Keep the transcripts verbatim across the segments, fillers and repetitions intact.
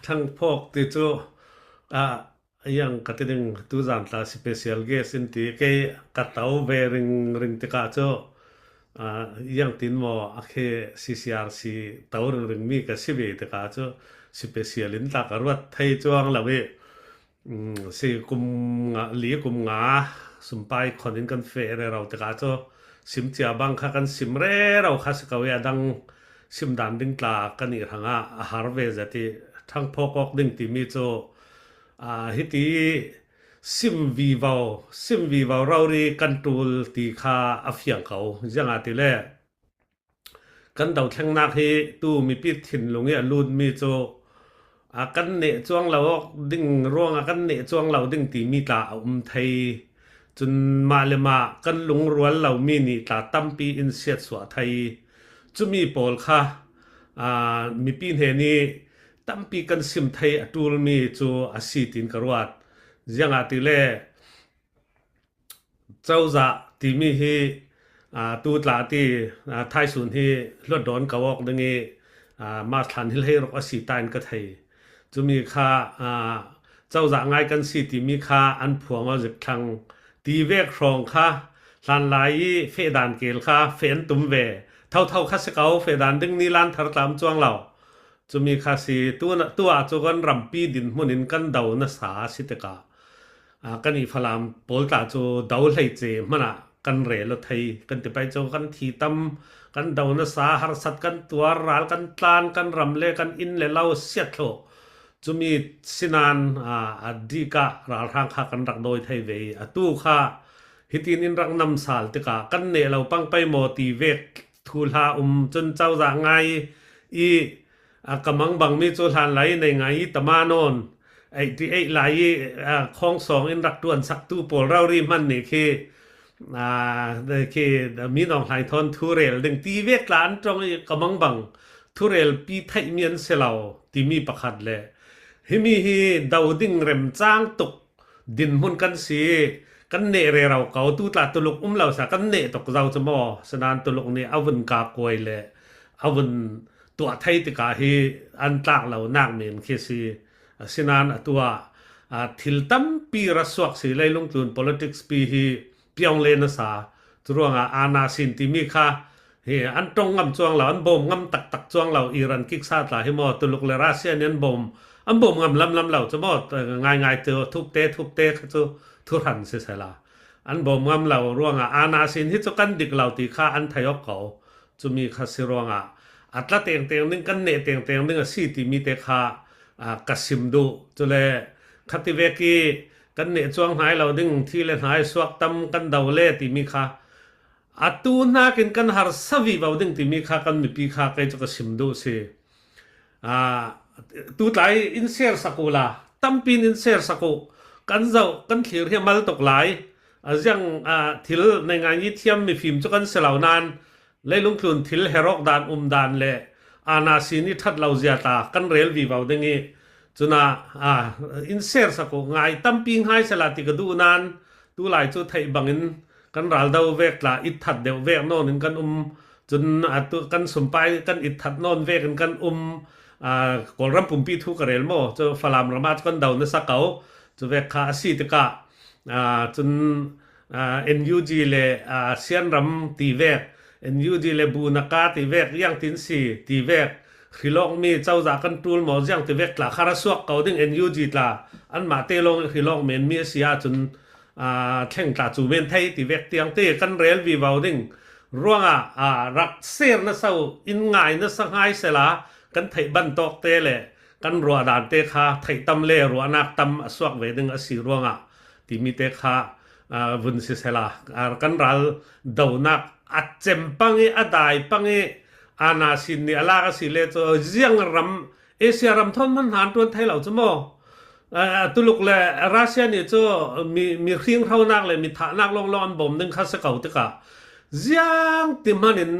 Thangphawk ti chu, a, iang ka ti ding, tuzan tla special guest in ti, kei ka to ve ringring tikah chu, a, iang tin maw, a khe C C R C to ringring mi ka si ve tikah chu, special in tla ka ruat thei chuang lo i, um, si kum nga, li kum nga sumpai khon in kan feh rero tikah chu, sim cia bang kha kan sim rero kha si ko i, a dang sim dan ding tla ka nih hrangah a har ve zet i, thangphawk awk ding timi chu, a, hiti sim vivo, sim vivo rori kan tul ti kha a fiang ko. Ziangahtile kan dothlennak hi tu mipi thinlung i a lutmi chu, a, kan neh chuang lo awk ding ruangah kan neh chuang lo ding timi tla a um thei. Cun mah le mah kan lungrual lomi nih tla tampi in siatsuah thei. Cumi pawl kha, aa, mipi hnen i tampi kan sim thei a ṭulmi cu a si tiin ka ruat. Ziangahtile cozah timi hi, aa, tu tla ti, aa, thaisun hi hluat dawn ko awk ding i, aa, March thlan hi hlei ruk a si ta in ka thei. Cumi kha, aa, cozah ngai kan si timi kha an phuang aw zik thlang. Ti vek hrawng kha hlanlai i feh dan kel kha feh an tum ve. Thotho kha si ko, feh dan ding ni lan thar tla um chuang lo. Cumi kha si, tu, tu ah cu kan rampi dinhmun in kan do nasa si tikah, aa, kan i Falam pawl tla cu do hleice hmanah kan rel aw thei. Kan ti pei cu kan thi tam, kan do nasa harsat, kan tuar ral, kan tlan, kan ram le kan inn le lo siat thluh. Cumi sinan, aa, a dikah ralhrang kha kan rak dawi thei ve i, atu kha hitin in rak namsal tikah kan neh lo pang pei maw ti vek thuhla um. Cun cozah ngai i, a, ka mangbangmi cu hlanlai nei ngai i tama nawn, eighty eight lai i, a, khawngsawng in rak ṭuansaktu pawl rori hman nih khi, a, khi mi nawng hlai thawn thu rel ding ti vek tla an ṭong i, ka mangbang thurelpi theihmi an si lo timi pakhat le himi hi do ding remcang tuk dinhmun kan si i, kan neh rero ko, tu tla tuluk um lo sa kan neh tuk zo cu maw, sinan tuluk nih a vun ka kuai le a vun tuah thei tikah hi an tlak lo nak men khi si. Sinan atu ah, aa, thil tampi ra suak si, leilung tlun politics pi hi piang le nasa. Curuangah aana sin timi kha hi an ṭong ngam chuang lo, an bawm ngam taktak chuang lo. Iran kiksa tla hi maw, tuluk le Russia nih an bawm, an bawm ngam lamlam lo cu maw, ngaingai cu thukte, thukte kha cu thuhran si sela an bawm ngam lo ruangah aana sin hi cu kan dik lo ti kha an thei awk ko. Cumi kha si ruangah a tla tengteng ding, kan neh tengteng ding a si timi te kha, aa, ka sim duh. Cule khati vek i kan neh cuang hnai lo ding, thi le hnai suak tam kan do le timi kha atu hnakin kan harsa vivo ding timi kha kan mipi kha kei cu ka sim duh si. Aa, tu tlai in share sak uh la, tampi in share sak uh. Kan zoh, kan thlir hi a mal tuk lai. A ziang, aa, thil nei ngai i thiam mifim cu kan si lo nan, leilung tlun thil herh awk dan, um dan le aana sin i ṭhat lo zia tla kan rel vivo ding i, cun ah, aa, in share sak uh, ngai tampi ngai sela ti ka duh nan, tu lai cu theih bangin kan ral do vek tla, i ṭhat deuh vek nawn in kan um. Cun atu kan sumpai kan i ṭhat nawn vek in kan um. Aa, Kawlram pumpi thu ka rel maw? Cu Falam ram ah cu kan do nasa ko. Cu vek kha a si tikah, aa, cun, aa, N U G le, aa, Sianram ti vek, N U G le Bunaka ti vek, ziang tin si ti vek, hrilawkmi cozah kan ṭul maw, ziang ti vek tla kha ra suak ko ding. N U G tla anmah te lawng hrilawk menmi a si ahcun, aa, thleng tla cu men thei ti vek tiang te kan rel vivo ding. Ruangah, aa, rak share nasa uh, in ngai nasa ngai sela kan theih bantawk te le kan ruah dan te kha theih tam le ruahnak tam a suak ve ding a si ruangah timi te kha, aa, vun si sela, aa, kan ral donak a cem pang i, a dai pang i, aana sin nih a lak a si le cu ziang ram, Asia ram thawn hman hna an ṭuan thei lo cu maw? Aa, tuluk le Russia nih cu mi, mi hringhronak le mi thahnak lawnglawng an bawm ding kha si ko tikah ziang ti hmanin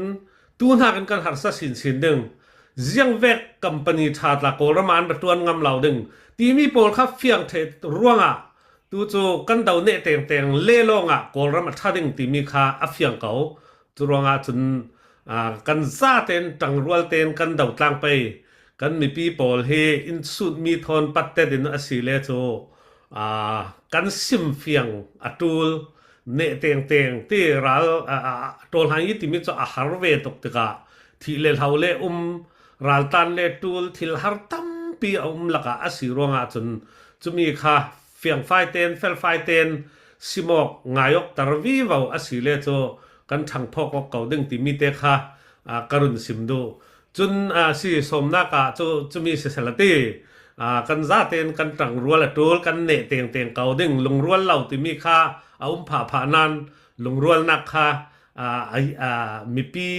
tu hnakin kan harsa sinsin ding, ziang vek company ṭha tla Kawlram ah an ra ṭuan ngam lo ding timi pawl kha fiang ṭheh ruangah tu cu kan do neh tengteng le lawngah Kawlram a ṭha ding timi kha a fiang ko. Cu ruangah cun, aa, kan zaten ṭangrual ten kan do tlang pei. kan mipi pawl hi in sutmi thawn pattet in a si le chu, aa, kan simfiang a ṭul neh tengteng ti ral, aa, aa, ṭawlhang i timi chu a har ve tuk tikah thih le hlau le um, raltan le ṭul, thil har tampi a um lakah a si ruangah chun chumi kha fiangfai ten, felfai ten, simawk ngaiawk tar vivo a si le chu kan ṭhangphawk awk ko ding timi te kha, aa, ka run sim duh. Cun, aa, si sawmnak ah cu cumi sisel a ti. Aa, kan zaten kan ṭangrual a ṭul, kan neh tengteng ko ding, lungrual lo timi kha a um phahphah nan, lungrualnak kha, aa, a, aa, mipi,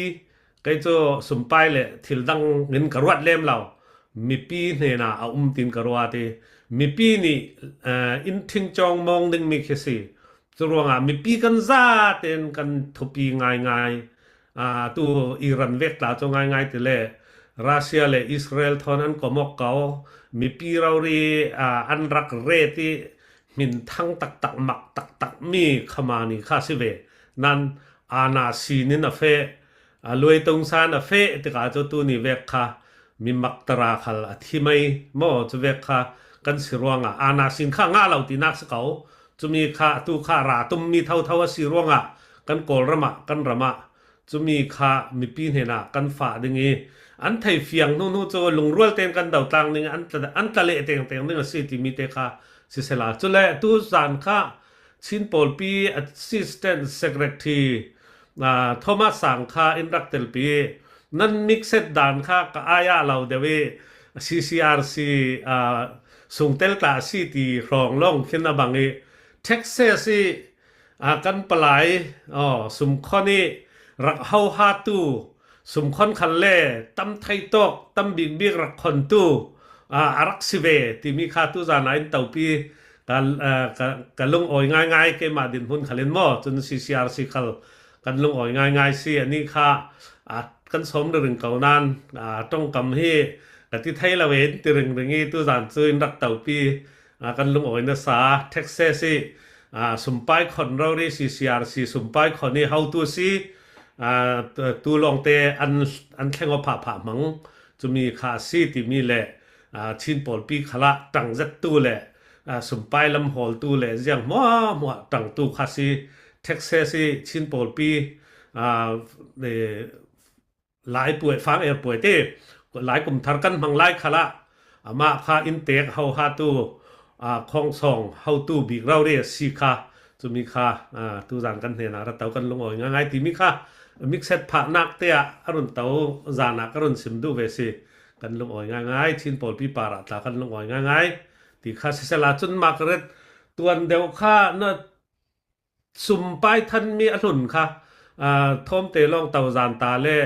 kei cu sumpai le thil dang in ka ruat lem lo. Mipi hnenah a um tin ka ruat i, mipi nih, aa, in ṭhingcawng mawng dingmi khi si. Cu ruangah mipi kan zaten kan thupi ngaingai. Aa, tu Iran vek tla cu ngaingai ti le Russia le Israel thawn an kom awk ko. Mipi rori, aa, an rak ret i hminthang taktak, mak taktak mi khamani kha si ve. Nan ana sinin a feh, a luaitungsan a feh tikah cu tuni vek kha mi maktara khal a thi mai maw, cu vek kha kan si ruangah ana sin kha ngah lo tinak si ko. Cumi kha, tu kha ra tummi thotho a si ruangah kan Kawlram ah, kan ram ah cumi kha mipi hnenah kan fah ding i, an thei fiang hnuhnu cu lungrual ten kan dotlang ding, an tla, an tla leh tengteng ding a si timi te kha sisela. Cule tu zan kha Chin Pawlpi Assistant Secretary, aa, Thomas Sang kha in rak telpi i, nan mikset dan kha ka ai ah lo deuh i, C C R C, aa, sungtel tla a si ti hrawng lawng khin a bang i, Texas i, aa, kan palai, aw, sumkhawn i rak hohatu, sumkhawn khal le tam thei tawk, tam bikbik rak khontu, aa, a rak si ve timi kha tu zan ah in topi ka, aa, ka, ka lungawi ngaingai, keimah dinhmun khal in maw, cun C C R C khal kan lungawi ngaingai si, ani kha, aa, kan sawm ringring ko nan, aa, ṭongkam hi ka ti thei lo e in ti ringring i, tu zan cu in rak topi, aa, kan lungawi nasa, Texas i, aa, sumpai khon rori, C C R C sumpai khon i hotu si, aa, tu, tu lawngte an, an thleng aw phahphah hmang, cumi kha a si timi le, aa, Chin Pawlpi khalah ṭangzettu le, aa, sumpai lam hawltu le ziang hmuahhmuah ṭangtu kha si, Texas i Chin Pawlpi, aa, e, Lai puai, fang er puai te, lai kum thar kan hmang lai khalah amah kha inntek hohatu, aa, khangsawng hotu bik rori a si kha, cumi kha, aa, tu zan kan hnenah ra to kan lungawi ngaingai timi kha mikset phahnak te ah a run to zan ah ka run sim duh ve si, kan lungawi ngaingai, Chin Pawlpi par ah tla kan lungawi ngaingai ti kha sisela. Cun Margaret tuan deuh kha na sumpai thanmi a hlun kha, aa, thawmte lawng to zan ta le,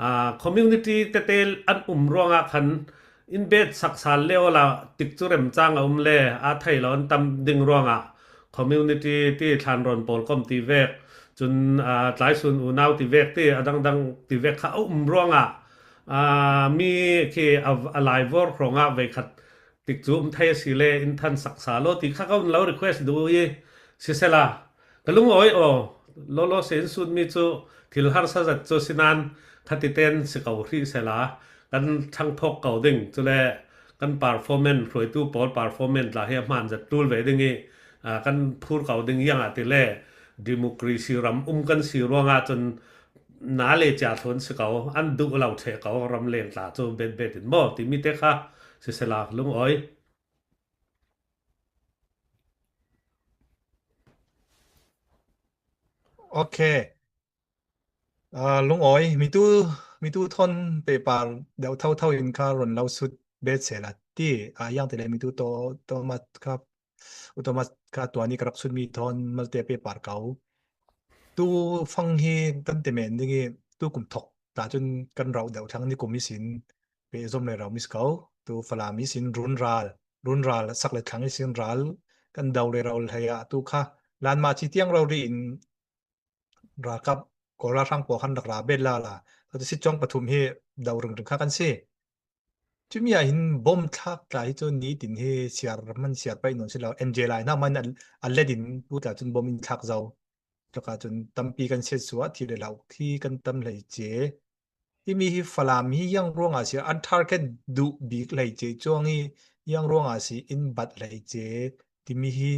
aa, community tete an um ruangah khan in bet sak sal le awla tikcu remcang a um le aa thei lo an tam ding ruangah community ti thlanrawn pawl kom ti vek, cun, aa, tlaisun unau ti vek ti a dangdang ti vek kha a um ruangah, aa, mi khi a, a laivor hrawngah veikhat tikcu um thei a si le in than sak sa law ti kha ka vun lo request duh i sisela, ka lungawi aw, lawlaw se in sutmi cu thil harsa zat cu sinan khatiten si ko hrih sela, kan ṭhangphawk ko ding, cule kan performance, hruaitu pawl performance tla hi a hmaan zat ṭul ve ding i, aa, kan phur ko ding iangah ti le democracy ram um kan si ruangah cun na le cia thlawn si ko, an duh lo ṭheh ko, ram leng tla cu betbet in maw timi te kha sisela lungawi. Ok. Aa, lungawi, mitu, mitu thawn pehpar deuh thotho in kha run lo sut bet sela ti, aa, iang ti le mitu to, Thomas kha, u Thomas kha tuan i ka rak sutmi thawn malte pehpar ko. Tu fang hi kan ti men ding i, tu kum thok ta cun kan rauh deuh thlang nikum ihsin pehzom le rau mi si ko. Tu Falam ihsin runral, runral sak le thlang ihsin ral kan do le rau hlei ah tu kha lanmah ci tiang rori in ralkap Kawl ralhrang pawl khan rak ra bet lala. Tua si cawng pathum hi do ringring kha kan si. Cumi ah hin bom thlak tla hi cu nitin hi siar hman siar paih nawn si lo. N J lai hna hmanh a, a let in tu tla cun bom in thlak zo. Cuka cun tampi kan siatsuah, thih le hlau khi kan tam hlei cia. Himi hi Falam hi yang ruangah si an target duh bik hlei ce cuang hi, yang ruangah si in bat hlei ce timi hi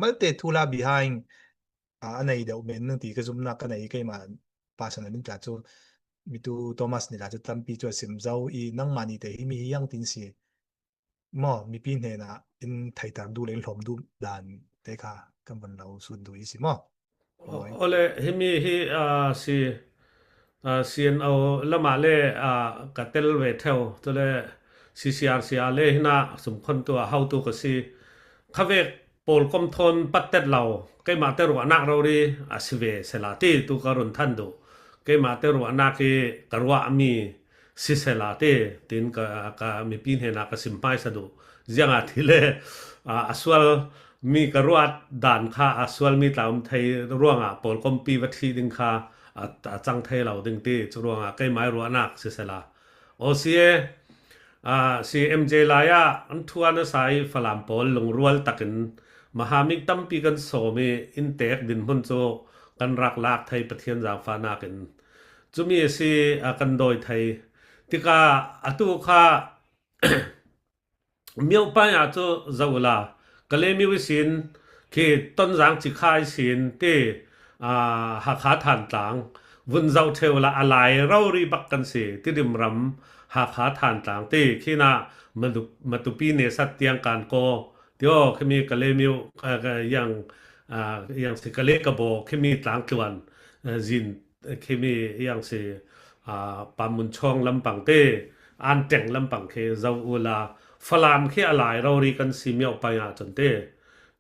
malte thu la behind a, a nei deuh men nang ti ka zumna ka nei keimah personal in tla cu mitu Thomas ni la cu tampi cu a sim zo i nangmah ni te himi hi yang tin si maw, mipi hnenah in theiter duh le in hlawm duh dan te kha kan van lo sut duh i si maw? Awle, himi hi, a, si, a, C N O lamah le, a, ka tel ve theu, cule C C R C a le hinah sumkhontu a hotu ka si. Khavek pawlkom thawn pattet lo, keimahte ruahnak rori a si ve sela ti tu ka run than duh. Keimahte ruahnak i ka ruahmi sisela ti, tin ka, ka mipi hnenah ka sim hmaisa duh. Ziangahtile, a, a sual mi ka ruat dan kha a sual mi tla um thei ruangah pawlkompi va thih ding kha a, a cang thei lo ding ti, cu ruangah keimah i ruahnak sisela. O C A, a, C M J lai ah an thu a nasa i Falam pawl lungrual takin mahamik tampi kan sawm i in tek dinhmun cu kan rak lak thei Pathian zaangfahnak in. Cumi a si, a, kan dawi thei. Tikah atu kha Myopai ah cu zoh uhla, Kalemyo ihsin khi Tonzang Cikha ihsin ti, aa, Hakha Thantlang vun zoh ṭheu la a lai rori bak kan si. Tidim ram Hakha Thantlang ti khinah Matu-, Matupi nesat tiang kan kaw ti aw, khimi Kalemyo, aa, ka, yang, aa, yang si Kale Kabaw khimi tlangtluan, aa, zin khimi yang si, aa, Pamun Chawng lampang te, An Teng lampang khi zoh uhla, Falam khi a lai rori kan si Myopai ah cun te.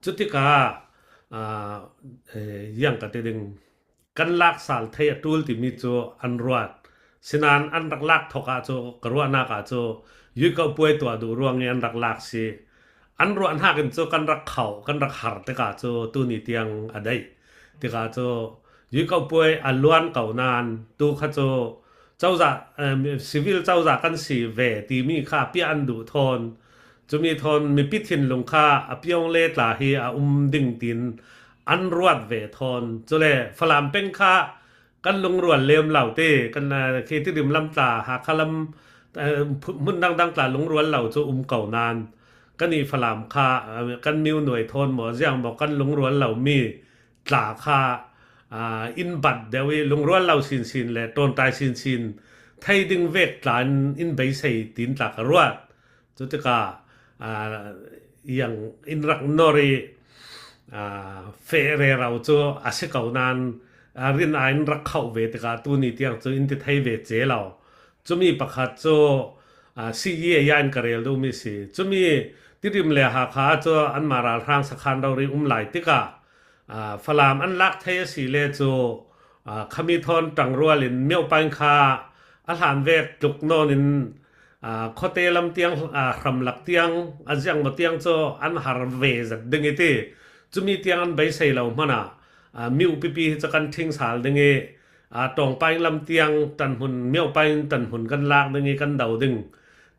Cutikah, aa, eh, yang ka ti ding, kan lak sal thei a ṭul timi cu an ruat. Sinain an rak lak thok ah cu ka ruahnak ah cu Yuikau puai tuah duh ruang i an rak lak si. An ruah hnakin cu kan rak khauh, kan rak har tikah cu tuni tiang a daih. Tikah cu Yuikau puai a luan ko nain tu kha cu cozah, em, civil cozah kan si ve timi kha piah an duh thawn. Cumi thawn mipi thinlung kha a piong le tla hi a um ding tiin an ruat ve thawn. Cule Falam peng kha kan lungrual lem lo ti, kan, aa, khi Tidim lam tla, Hakha lam, aa, hmun dangdang tla lungrual lo cu um ko nain kan i Falam kha, aa, kan miunuai thawn maw, ziang maw, kan lungrual lomi tla kha, aa, in bat deuh i lungrual lo sinsin le ṭawnṭai sinsin thei ding vek tla in, in beisei tiin tla ka ruat. Cutikah, aa, yang in rak nor i, aa, feh rero cu a si ko nain, aa, rin ah in rak khauh ve tikah tuni tiang cu in ti thei ve ce lo. Cumi pakhat cu, aa, C E A in ka rel duhmi si. Cumi Tidim le Hakha cu anmah ralhrang sakhan rori um lai tikah, aa, Falam an lak thei a si le cu, aa, khami thawn ṭangrual in Myopai kha a hlan vek tluk nawn in, aa, khuate lam tiang, aa, hramlak tiang, a ziangmaw tiang cu an har ve zat ding i ti. Cumi tiang an beisei lo hmanh ah, aa, mi upipi hi cu kan ṭhing sal ding i, aa, Ṭawngpaing lam tiang ṭanhmun, Myopai ṭanhmun kan lak ding i kan do ding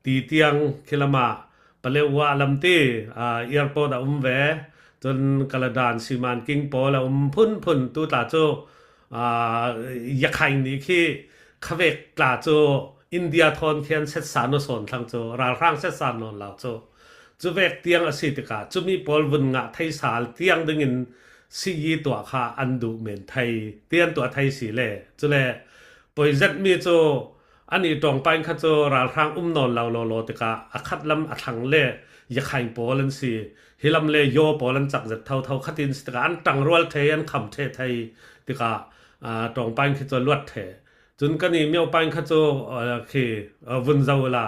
ti tiang khi lam ah Paletwa lam ti, aa, airport a um ve, cun Kaladan, Siman King pawl a um phunphun tu tla cu, aa, Yakhaing nih khi khavek tla cu India thawn khi an setsa nawn sawn thlang cu, ralhrang setsa nawn lo cu. Cu vek tiang a si tikah, cumi pawl vun ngah thei sal tiang dingin C E tuah kha an duh men thei, ti an tuah thei si le. Cule poizetmi cu an i Ṭawngpaing kha cu ralhrang um nawn lo lawlaw tikah a khat lam a thlang le Yakhaing pawl an si. Hi lam le Yaw pawl an cak zet thotho khatin si tikah an ṭangrual thei, an kham ṭheh thei tikah, aa, Ṭawngpaing khi cu a luat ṭheh. Cun kan i Myopai kha cu, aa, khi, aa, vun zoh uhla,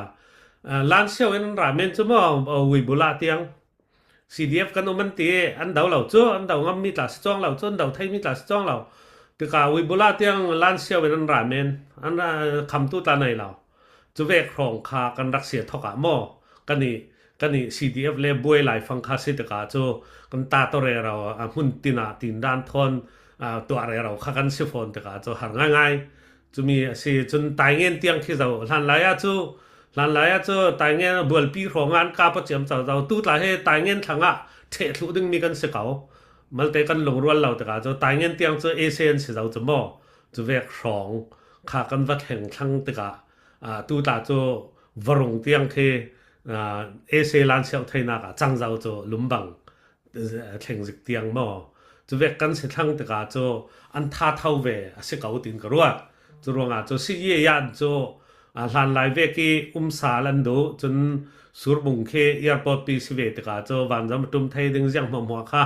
aa, Lansiau in an ra men cu maw, aa, Uibula tiang. C D F kan um an ti i an do lo cu, an do ngammi tla si cuang lo cu, an do theimi tla si cuang lo. Tikah Uibula tiang Lansiau in an ra men, an, aa, khamtu tla nei lo. Cu vek hrawng kha kan rak sia thok ah maw? Kan i, kan i C D F le buai laifang kha si tikah cu kan ta tawh rero, aa, hmun tin ah tin dan thawn, aa, tuah rero kha kan si fawn tikah cu har ngaingai. Cumi a si cun Taingen tiang khi zoh hlanlai ah cu, hlanlai ah cu Taingen bualpi hrawng ah an kap a ciam cozo. Tu tla hi Taingen thlang ah ṭheh thluh dingmi kan si ko. Malte kan lungrual lo tikah cu Taingen tiang cu A C an si zo cu maw? Cu vek hrawng kha kan va thleng thlang tikah, aa, tu tla cu va rung tiang khi, aa, A C lan siauh theinak ah cangzo cu lumbang, aa, thleng zik tiang maw? Cu vek kan si thlang tikah cu an tha tho ve a si ko tiin ka ruat. Cu ruangah cu si ye yan cu, aa, hlanlai vek i um sal an duh, cun surbung khi airport pi si ve tikah cu vanzam a ṭum thei ding ziang hmuahhmuah kha,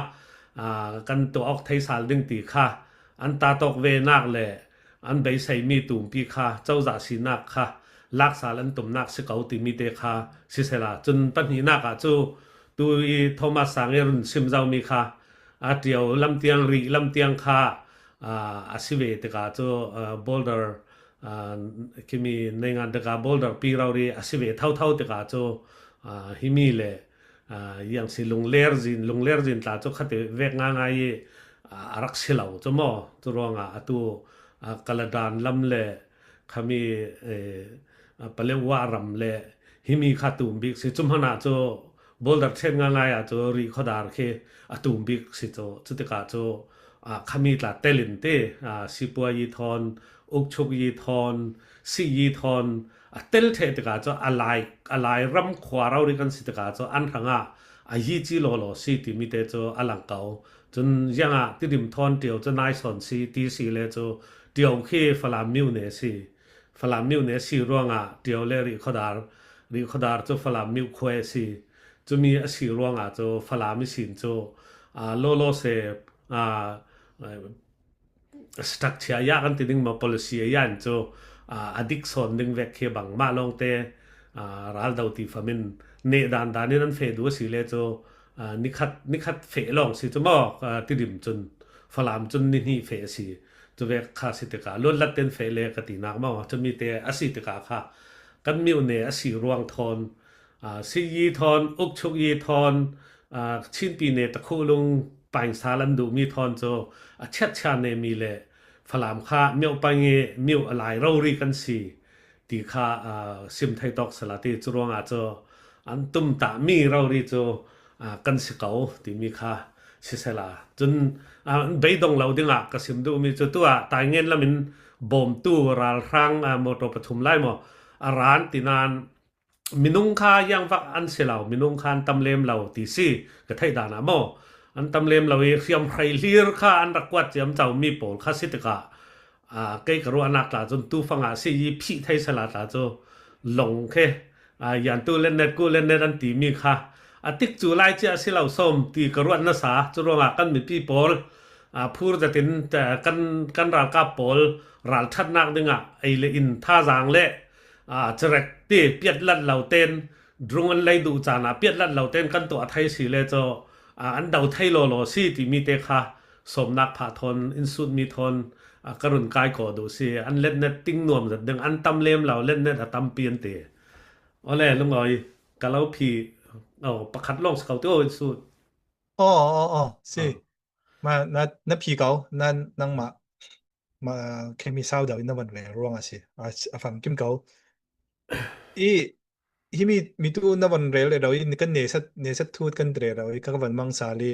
aa, kan tuah awk thei sal ding ti kha an tat awk ve nak le an beiseimi tumpi kha cozah sinak kha lak sal an tumnak si ko timi te kha sisela, cun pahnihnak ah cu tu i Thomas Sang i run sim zomi kha a ṭio lam tiang, rih lam tiang kha, aa, a si ve tikah cu, aa, border, aa, khimi naingan tikah border pi rori a si ve thotho tikah cu, aa, himi le, aa, yang si lungler zin, lungler zin tla cu khati vek ngaingai i, aa, a rak si lo cu maw? Cu ruangah atu, aa, Kaladan lam le khami, ee, aa, Paletwa ram le himi kha tum bik si. Cu hmanah cu border ṭhen ngaingai ah cu rih khuadar khi a tum bik si cu. Cutikah cu, aa, khami tla tel in ti, aa, Sipuayi thawn, Ukchukyi thawn, Siyi thawn a tel ṭheh tikah cu a lai, a lai ram khua rori kan si tikah cu an hrangah a yi ci lawlaw si timi te cu a lang ko. Cun ziangah Tidim thawn ṭio cu nai sawn si ti si le cu ṭio khi Falam miu ne si. Falam miu ne si ruangah ṭio le rih khuadar, rih khuadar cu Falam miu khua a si. Cumi a si ruangah cu Falam i sin cu, aa, lawlaw se, aa, structure ya kan ti ding maw, policy a yan cu, aa, a dik sawn ding vek khi bangmah lawngte, aa, ral do ti fam in neh dan dan in an feh duh a si le cu, aa, nikhat, nikhat feh lawng si cu maw, aa, Tidim cun, Falam cun nihnih feh a si. Cu vek kha si tikah luatlat ten feh le ka tinak maw, cumi te a si tikah kha kan miu ne a si ruang thawn, aa, Siyi thawn, Ukchukyi thawn, aa, Chinpi ne Takhuhlung pain sal an duhmi thawn cu a chiatchia nemi le Falam kha miauh pang i miu a lai rori kan si ti kha, aa, sim thei tawk sala ti cu ruangah cu an tumtahmi rori cu, aa, kan si ko timi kha sisela. Cun, aa, an beidong lo dingah ka sim duhmi cu tu ah Taingen lam in bawmtu ralhrang, aa, motor pathum lai maw a ran ti nain minung kha ziangvak an si lo, minung kha an tam lem lo ti si ka theih dan ah maw? An tam lem lo i hriamhrei hlir kha an rak kuat ciamco mi pawl kha si tikah, aa, kei ka ruahnak tla cun tu fangah si i phih thei sala tla cu long khi, aa, yan tu letnet ku letnet an timi kha a tik cu lai cia a si lo sawm ti ka ruat nasa. Cu ruangah kan mipi pawl, aa, phur zetin, aa, kan, kan ralkap pawl ralṭhatnak dingah ei le in thazaang le, aa, cerek ti piatlat lo ten, drung an lei duh caan ah piatlat lo ten kan tuah thei si le cu, aa, an do thei lawlaw si timi te kha sawmnak phah thawn in sutmi thawn, aa, ka run kai kaw duh si. An letnet ting nuam zat ding, an tam lem lo, letnet a tampi an ti. Awle, Lungawi, ka lo phi, aw, pakhat lawng si ko ti aw in sut. Aw, aw, aw, si. Ah. Ma, na, na phi ko, na, nangmah, ma, khemi sau dau in na van rel ruang a si. A, a fam kim ko. I, himi, mi tu na van rel le dau i, kan nesat, nesat thut kan rel dau i, ka van mang sa li.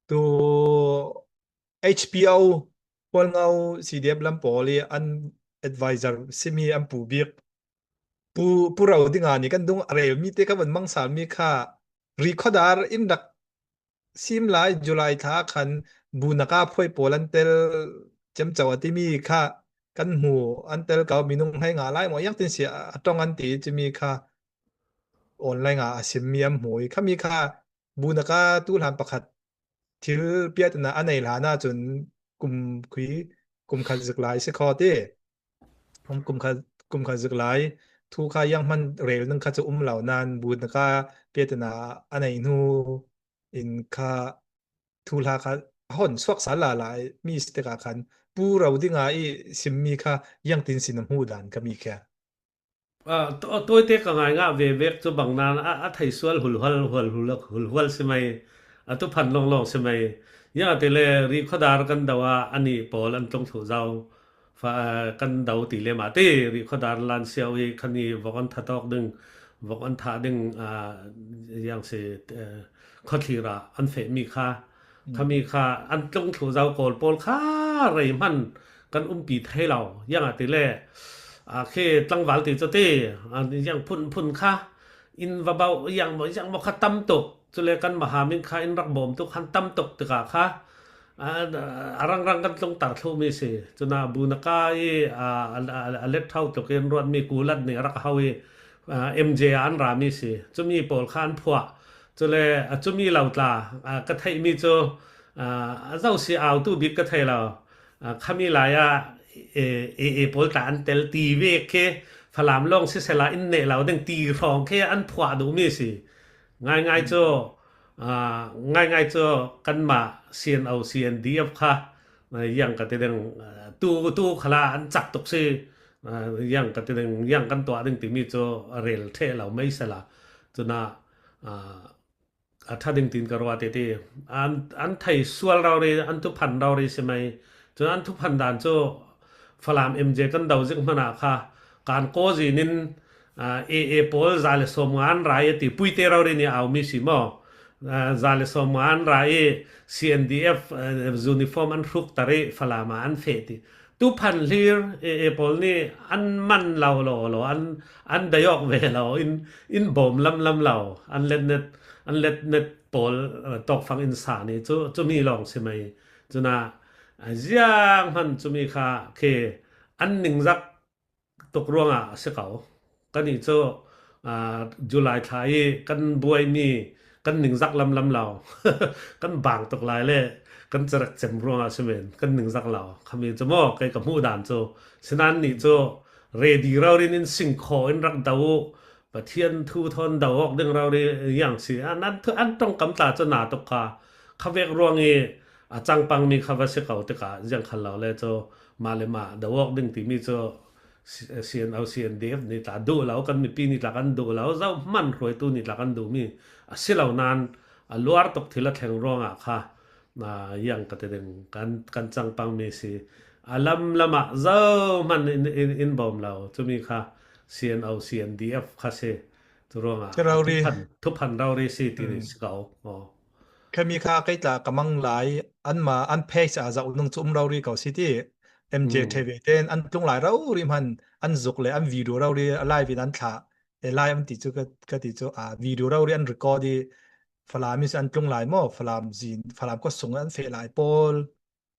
Tu H P O, Hualngo C D F lam pawl i an advisor simi an pu bik. Pu, pu rau dinga ni kan dung a rel mi te ka van mang sa mi kha rih khuadar in rak sim lai, July thla khan bunaka phuai pawl an tel ciamco a timi kha kan hmu, an tel ko, minung hlei nga lai maw, iang tin si a, a ṭong an ti cimi kha online ah a simmi an hmu i, khami kha bunaka tu hlan pakhat thil piatna a nei hlan ahcun kum khui, kum khat zik lai si khaw ti. Kum, kum khat, kum khat zik lai thu kha iang hman rel ning kha cu um lo nain bunaka piatna a nei hnu in kha thuhla kha a hon suak sal lala mi si tikah khan pu rau dinga i simmi kha iang tin sin a hmuh dan ka mi kha. Ah, tu-, tawite ka ngaingah ve vek cu bang nan a, a thei sual hulhual, hual, hual, hulhual si mai, a tu phan lawnglawng si mai. Ziangahtile rih khuadar kan do ah anih pawl an tlung thluh zo. Fa, ah, kan do ti le mah ti, rih khuadar lan siau i khan i vok an that awk ding, vok an thah ding, ah, ziang si, eh, khuathlir ah an fehmi kha, khami kha an tlung thluh zo kawl pawl kha rei hman kan umpi thei lo. Ziangahtile, a khi tlangval ti cu ti, a, yang phun phun kha, in va bauh yang maw, yang maw kha tam tuk. Cule kan maha min kha in rak bawm tuk khan tam tuk tikah kha, a, a rangrang kan tlungtar thluh mi si. Cunah Bunaka i, a, a, a, a let thau tluk in ruatmi kulat nih a rak hau i, a, M J ah an ra mi si. Cumi pawl kha an phuah. Cule, a, cumi lo tla, a, ka theih mi cu, a, a zo si au tu bik ka thei lo. A, khami lai ah, e, e, e pawl tla an tel ti vek khi Falam lawng sisela in neh lo ding ti hrawng khi an phuah duh mi si. Ngaingai cu, aa, ngaingai cu kanmah C N O, C N D F kha, aa, yang ka ti ding, aa, tu, tu khala an cak tuk si, aa, yang ka ti ding, yang kan tuah ding timi cu a rel ṭheh lo mei sela. Cunah, aa, a ṭha ding tiin ka ruat i ti. An, an thei sual rori, an thuphan rori si mei. Cun an thuphan dan cu Falam M J kan do zik hmanh ah kha kan kaw zin in, aa, A A pawl za le sawm nga an ra i ti, puite rori nih au mi si maw? Aa, za le sawm nga an ra i C N D F, aa, uniform an hrukter i Falam ah an feh ti. Tuphan hlir A A pawl nih an man lo law law, an, an dai awk ve lo, in, in bawm lamlam lo, an letnet, an letnet pawl, aa, tawkfang in sa ni cu, cumi lawng si mei. Cunah, aa, ziang hman cumi kha khi an ningzak tuk ruangah a si ko. Kan nih cu, aa, July thla i kan buaimi kan ningzak lamlam lo. Kan bang tuk lai le kan cerek cem ruangah si men kan ningzak lo. Khami cu maw, kei ka hmuh dan cu. Sinan nih cu ready rori in singkhaw in rak do uh. Pathian thu thawn do awk ding rori yang si. An, an, an ṭongkam tla cu na tuk kha. Kha vek ruang i a cangpang mi kha va si ko tikah ziang khal lo le cu mah le mah do awk ding timi cu C-, C N O, C N D F nih tla duh lo, kan mipi nih tla kan duh lo, zohhmanh hruaitu nih tla kan duhmi a si lo nain a luar tuk thil a thleng ruangah kha, aa, yang ka ti ding kan, kan cangpang mi si. A lamlam ah zohhmanh in, in, in bawm lo. Cumi kha C N O, C N D F kha si. Cu ruangah cu rori, thuphan, thuphan rori si ti nih si ko. Aw. Khami kha kei tla ka mang lai, anmah an page ah zoh nung cu um rori ko si ti. M J ṭhe ve tein an tlung lai rori hman, an zuk le an video rori a live in an thlah. E, live an ti cu ka, ka ti cu, aa, video rori an record i Falam i an tlung lai maw? Falam zin, Falam khuasung an feh lai pawl.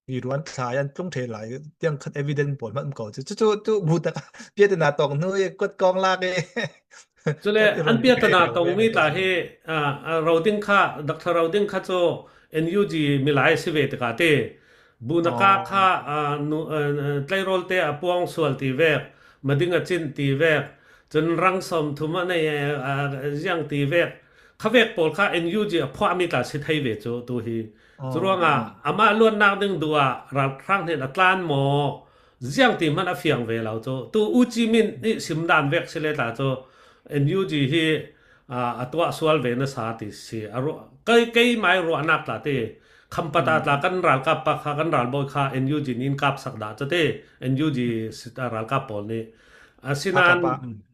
Video an thlai, an tlung ṭheh lai tiang khan evidence pawl hmanh um ko cu. Cucu tu bu tak piatana tong hnu i kuat kong lak i. Cule an piatana tongmi tla hi, aa, aa, Roding kha, Doctor Roding kha cu N U G milai a si ve tikah te, Bunaka kha, aa, nu, aa, aa, tleirawl te a puang sual ti vek, mading a cin ti vek, cun rang sawm thum a nei, aa, ziang ti vek, kha vek pawl kha N U G a phuahmi tla si thei ve cu tu hi. Curuangah amah luatnak ding duh ah ralhrang hnen a tlan maw? Ziang ti hmanh a fiang ve lo cu. Tu U Ci Min nih sim dan vek si le tla cu N U G hi, aa, a tuah sual ve nasa ti si. A ruah, kei, keimai ruahnak tla te, Khampat ah tla kan ralkap pa kha, kan ralbawi kha N U G nih in kapsak dah cu te, N U G si, aa, ralkap pawl nih. Asinain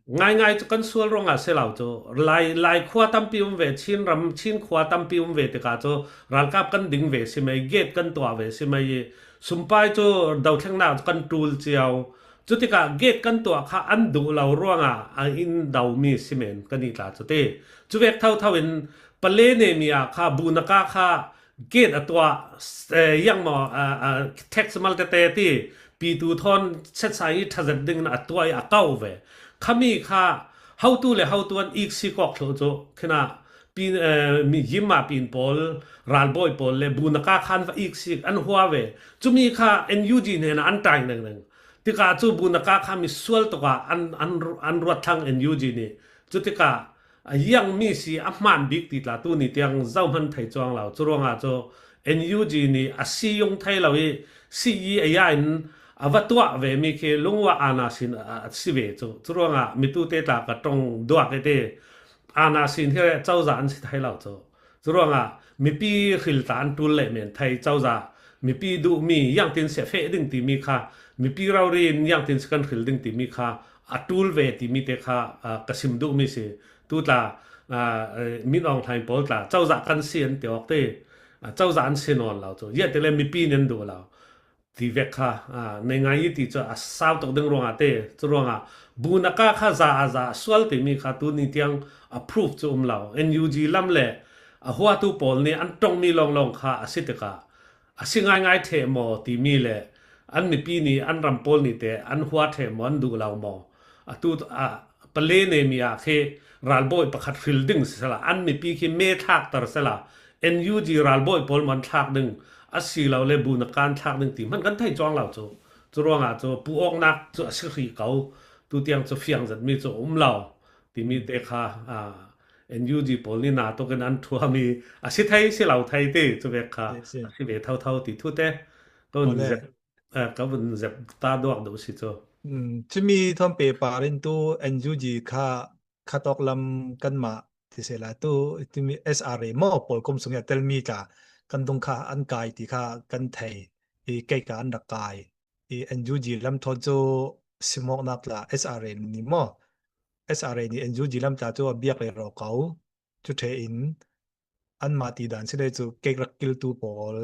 ngaingai cu kan sual ruangah si lo cu. Lai, Lai khua tampi um ve, Chin ram, Chin khua tampi um ve tikah cu ralkap kan ding ve si mei, gate kan tuah ve si mei i sumpai cu dothlengnak cu kan ṭul cio. Cutikah gate kan tuah kha an duh lo ruangah a in domi si men kan i tla cu ti. Cuvek thotho in Pale nemi ah kha, Bunaka kha gate a tuah, eh, yang maw, ah, ah, tax mal tete ti, pitu thawn setsai i ṭha zet ding in a tuah i a kau ve. Khami kha hotu le hotu an ik sik awk thluh cu, khinah pin, eh, mi yim ah pin pawl, ralbawi pawl le Bunaka khan va ik sik an hua ve. Cumi kha N U G hnenah an ṭai nengdeng. Tikah cu Bunaka kha misual tukah an, an, an ruat thlang N U G nih. Cutikah a yang mi si a hmaan bik ti tla tu ni tiang zohhmanh thei cuang lo. Curuangah cu N U G nih a si yung thei lo i si i a ya in a va tuah ve mi khi lungua ana sin a, a si ve cu. Curuangah mitu te tla ka ṭong duak i ti ana sin hi cozah an si thei lo cu. Curuangah mipi hril tla an ṭul leh men thei cozah mipi duhmi, ziangtin si a feh ding timi kha, mipi rori in ziangtin si kan hril ding timi kha a ṭul ve timi te kha, aa, ka sim duhmi si. Tu tla, aa, eh, Min Aung Hlaing pawl tla cozah kan si an ti awk te, aa, cozah an si nawn lo cu. Ziah ti le mipi nih an duh lo. ti vek kha, a, nei ngai i ti cu a sau tuk ding ruangah te, cu ruangah bu na ka kha za a za a sual timi kha tu ni tiang a proof cu um lo. N U G lam le a huatu pawl nih an ṭongmi lawnglawng kha a si tikah a si ngaingai ṭheh maw timi le an mipi nih an ram pawl nih te an hua ṭheh maw, an duh lo maw? A tu, a, Pale nemi ah khi ralbawi pakhat hril ding sisela, an mipi khi me thlakter sela, N U G ralbawi pawl man thlak ding, a si lo le bu na kan thlak ding ti hman kan thei cuang lo cu. Cu ruangah cu pu awknak cu a si hrih ko, tu tiang cu fiang zetmi cu a um lo timi te kha, a, N U G pawl nih na tuk in an ṭhuami a si thei, si lo thei ti cu vek kha a si ve thotho ti thu te ka vun zep, a, ka vun zep ta duak duh si cu. Cumi thawn pehpar in tu N U G kha khatawk lam kanmah ti sehla tu timi S R A maw, pawlkom sung i a telmi tla kan dung kha an kai ti kha kan thei. I kei ka an rak kai. I N U G lam thawn cu simawknak tla S R A ni maw, S R A ni N U G lam tla cu a biak rero ko. Cu ṭhe in anmah ti dan si le cu kek rak kiltu pawl,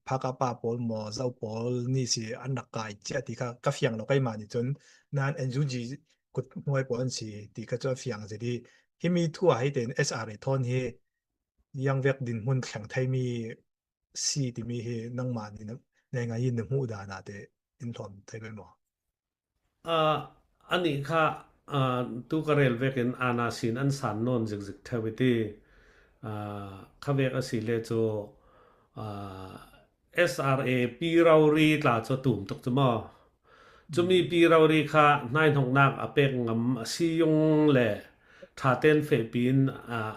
phakapa pawl maw, zo pawl ni si an rak kai cia ti kha ka fiang lo keimah nih cun, nan N U G kut hnuai pawl an si ti kha cu a fiang zet i, himi thu ah hei tein S R A thawn hi ziangvek dinhmun thleng theimi si timi hi nangmah nih na, nei ngai in na hmuh dan ah te in hlawm thei pei maw? Aa, anih kha, aa, tu ka rel vekin ana sin an san nawn zikzik theu i ti. Aa, kha vek a si le cu, aa, S R A pi rori tla cu a tum tuk cu maw? Cumi pi rori kha hnaihnoknak a pek ngam a si yung le ṭha ten fehpi in, aa,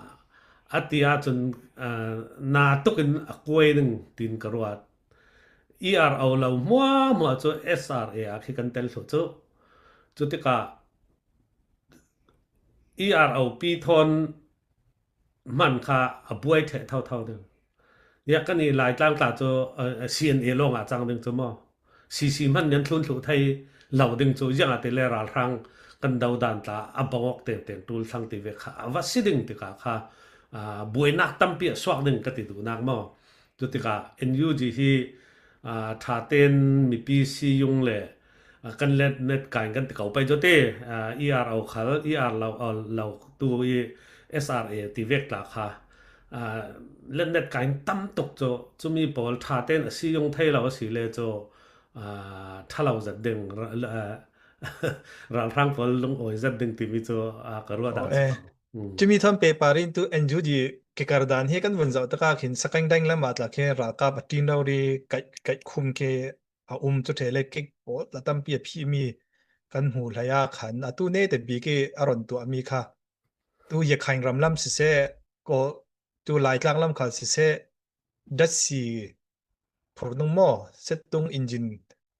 a ti ahcun, aa, na tukin a kuai ding tiin ka ruat. E R O lo hmuahhmuah cu S R A ah khi kan tel thluh cu. Cutikah E R O pi thawn hman kha a buai ṭheh thotho ding. Ziah kan i Laitlang tla cu, a, a C N A lawng ah cang ding cu maw? C C hman nih an thlun thluh thei lo ding cu, ziangahtile ralhrang kan do dan tla a bang awk tengteng ṭul thlang ti vek kha a va si ding tikah kha, aa, buainak tampi a suak ding ka ti duhnak maw? Cutikah N U G hi, aa, ṭha ten mipi si yung le, aa, kan let net kai kan ti ko pei cu ti, aa, E R O khal, E R lo, lo tu i S R A ti vek tla kha, aa, let net kai tam tuk cu, cumi pawl ṭha ten a si yung thei lo a si le cu, aa, ṭha lo zat ding, ra-, la-, ralhrang pawl lungawi zat ding timi cu, aa, ka ruat ah. Cumi thawn pehpar in tu N U G kikar dan hi kan vun zoh tikah khin Sakeng Daeng lam ah tla khin ralkap a ṭin rori kaih, kaih khum khi a um cu ṭhe le kik pawl tla tampi a phihmi kan hmu hlei ah khan atu nete bik i a ron tuahmi kha tu Yakhain ram lam siseh, ko tu Laitlang lam khal siseh, datsi phurning maw, settung engine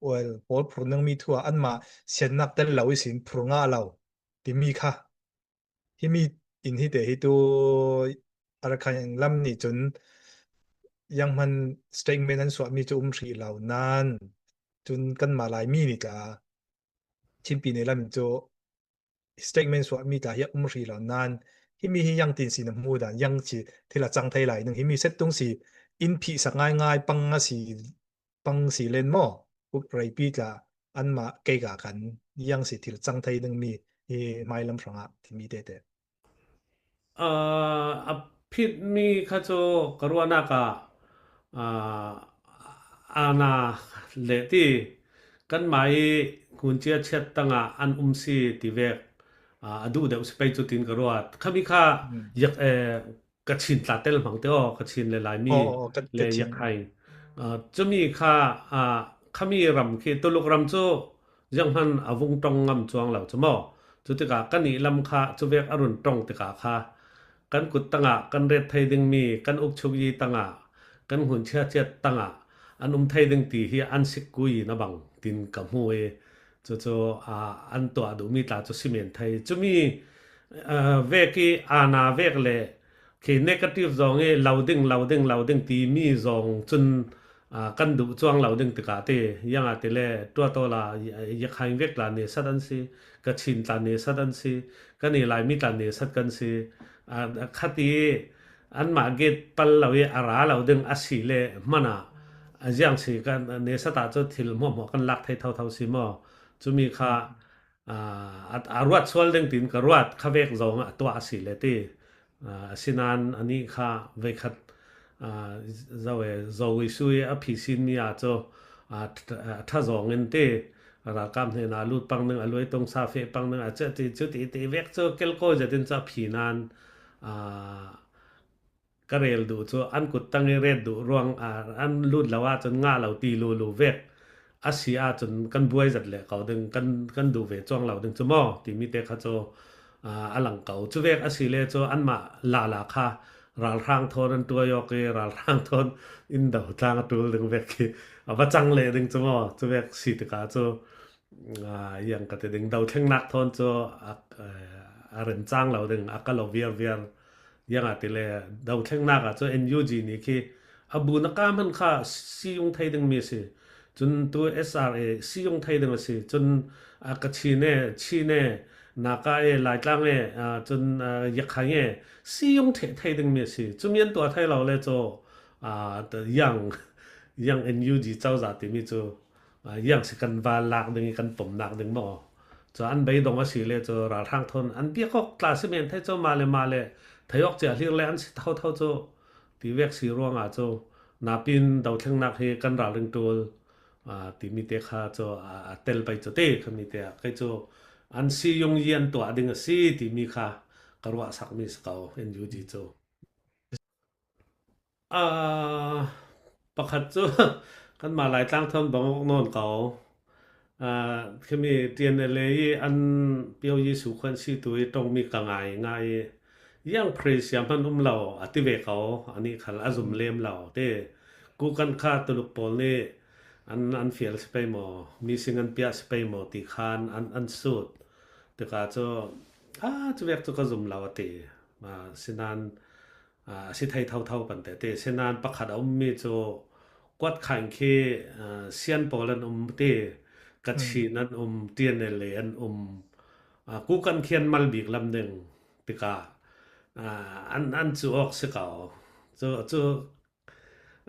oil pawl phurning mi thu ah anmah siannak tel lo ihsin phur ngah lo timi kha. Himi in hi te hi tu Arakan lam nih cun zianghman statement an suahmi cu um hrih lo nan, cun kanmah Laimi nih tla Chinpi ne lam in cu statement suahmi tla hi a um hrih lo nan, himi hi ziangtin si na hmu dan, ziang si thil a cang thei lai ning, himi settung si in phihsak ngaingai pang a si, pang si len maw? Uk reipi tla anmah keika kan ziang si thil cang thei dingmi hi hmailam hrangah timi tete. Aa, a phitmi kha cu ka ruahnak ah, aa, ana leh ti kanmah i hmuncia chiat tangah an um si ti vek, aa, a duh deuh si pei cu tin ka ruat. Khami kha yak, eh, Kachin tla tel hmang te aw, Kachin le Laimi le Yakhain. Aa, cumi kha, aa, khami ram khi Tuluk ram cu zianghman a vung ṭong ngam cuang lo cu maw? Cutikah kan i lam kha cuvek a run ṭong tikah kha kan kut tangah kan ret thei dingmi, kan ukchuk yi tangah, kan hmunchia chiat tangah an um thei ding ti hi an sik kui na bang tin ka hmu i, cucu, aa, an tuah duhmi tla cu si men thei. Cumi, aa, vek i aana vek le khi negative zong i lo ding, lo ding, lo ding timi zong cun, aa, kan duh cuang lo ding tikah ti, ziangahtile tuataw la Yakhain vek tla nesat an si, Kachin tla nesat an si, kan i Laimi tla nesat kan si, aa, khat i anmah gate pal lo i a ra lo ding a si le hmanah, a ziang si kan nesa ta cu thil hmuahhmuah kan lak thei thotho si maw? Cumi kha, aa, a, a ruat sual ding tin ka ruat kha vek zong a tuah a si le ti. Aa, asinain anih kha veikhat, aa, zo e, zo i sui a phi sin mi ah cu, aa, th-, aa, ṭha zong in ti, ralkap hnenah a lut pang ding, a luai tong sa feh pang ding, a cu ti, cu ti, ti vek cu kelkawi zet in cu a phi nain, aa, ka rel duh cu an kut tang i ret duh ruang, aa, an lut lo ahcun ngah lo ti lulu vek a si ahcun kan buai zat leh ko ding, kan, kan duh ve cuang lo ding cu maw timi te kha cu, aa, a lang ko. Cu vek a si le cu anmah lala kha ralhrang thawn an ṭuai awk i ralhrang thawn in do tlang a ṭul ding vek khi a va cang leh ding cu maw? Cu vek si tikah cu, aa, yang ka ti ding, dothlengnak thawn cu a, a rin cang lo ding, a ka lo viarviar. Yang a ti le, dothlengnak ah cu N U G nih khi a bu na ka hman kha si yung thei dingmi a si. Cun tu S R A si yung thei ding a si. Cun, aa, Kachin e, Chin e, Naka e, Laitlang e, aa, cun, aa, Yakhai e si yung thei, thei dingmi a si. Cumi an tuah thei lo le cu, aa, ta-, yang, yang N U G cozah timi cu, aa, yang si kan va lak ding i kan pomnak ding maw? Cu an beidong a si le cu ralhrang thawn an biak awk tla si men thei cu mah le mah le thei awk cia hlir le an si thotho cu ti vek si ruangah cu napin dothlengnak hi kan ralring ṭul, aa, timi te kha cu a, a tel pei cu ti khami te ah kei cu an si yung i an tuah ding a si timi kha ka ruahsakmi si ko, N U G cu. Aa, pakhat cu kanmah Laitlang thawn bang awk nawn ko. Aa, khimi T N L A i an pio i sukhuan si tu i ṭongmi ka ngai ngai i, yang phrase siam hman um lo a ti ve ko, anih khal a zum lem lo ti. Kukan kha Tuluk pawl nih an, an fial si pei maw, missing an piah si pei maw ti khan an, an sut. Tikah cu, aa, cu vek cu ka zum lo a ti. Aa, sinan, aa, a si thei thotho pante ti. Sinan pakhat a ummi cu Kuat Khaing khi, aa, Sian pawl an um ti, Kachin an um, T N L A an um, aa, Kukan khi an mal bik lam ding tikah, aa, an, an cu awk si ko. Cu, cu,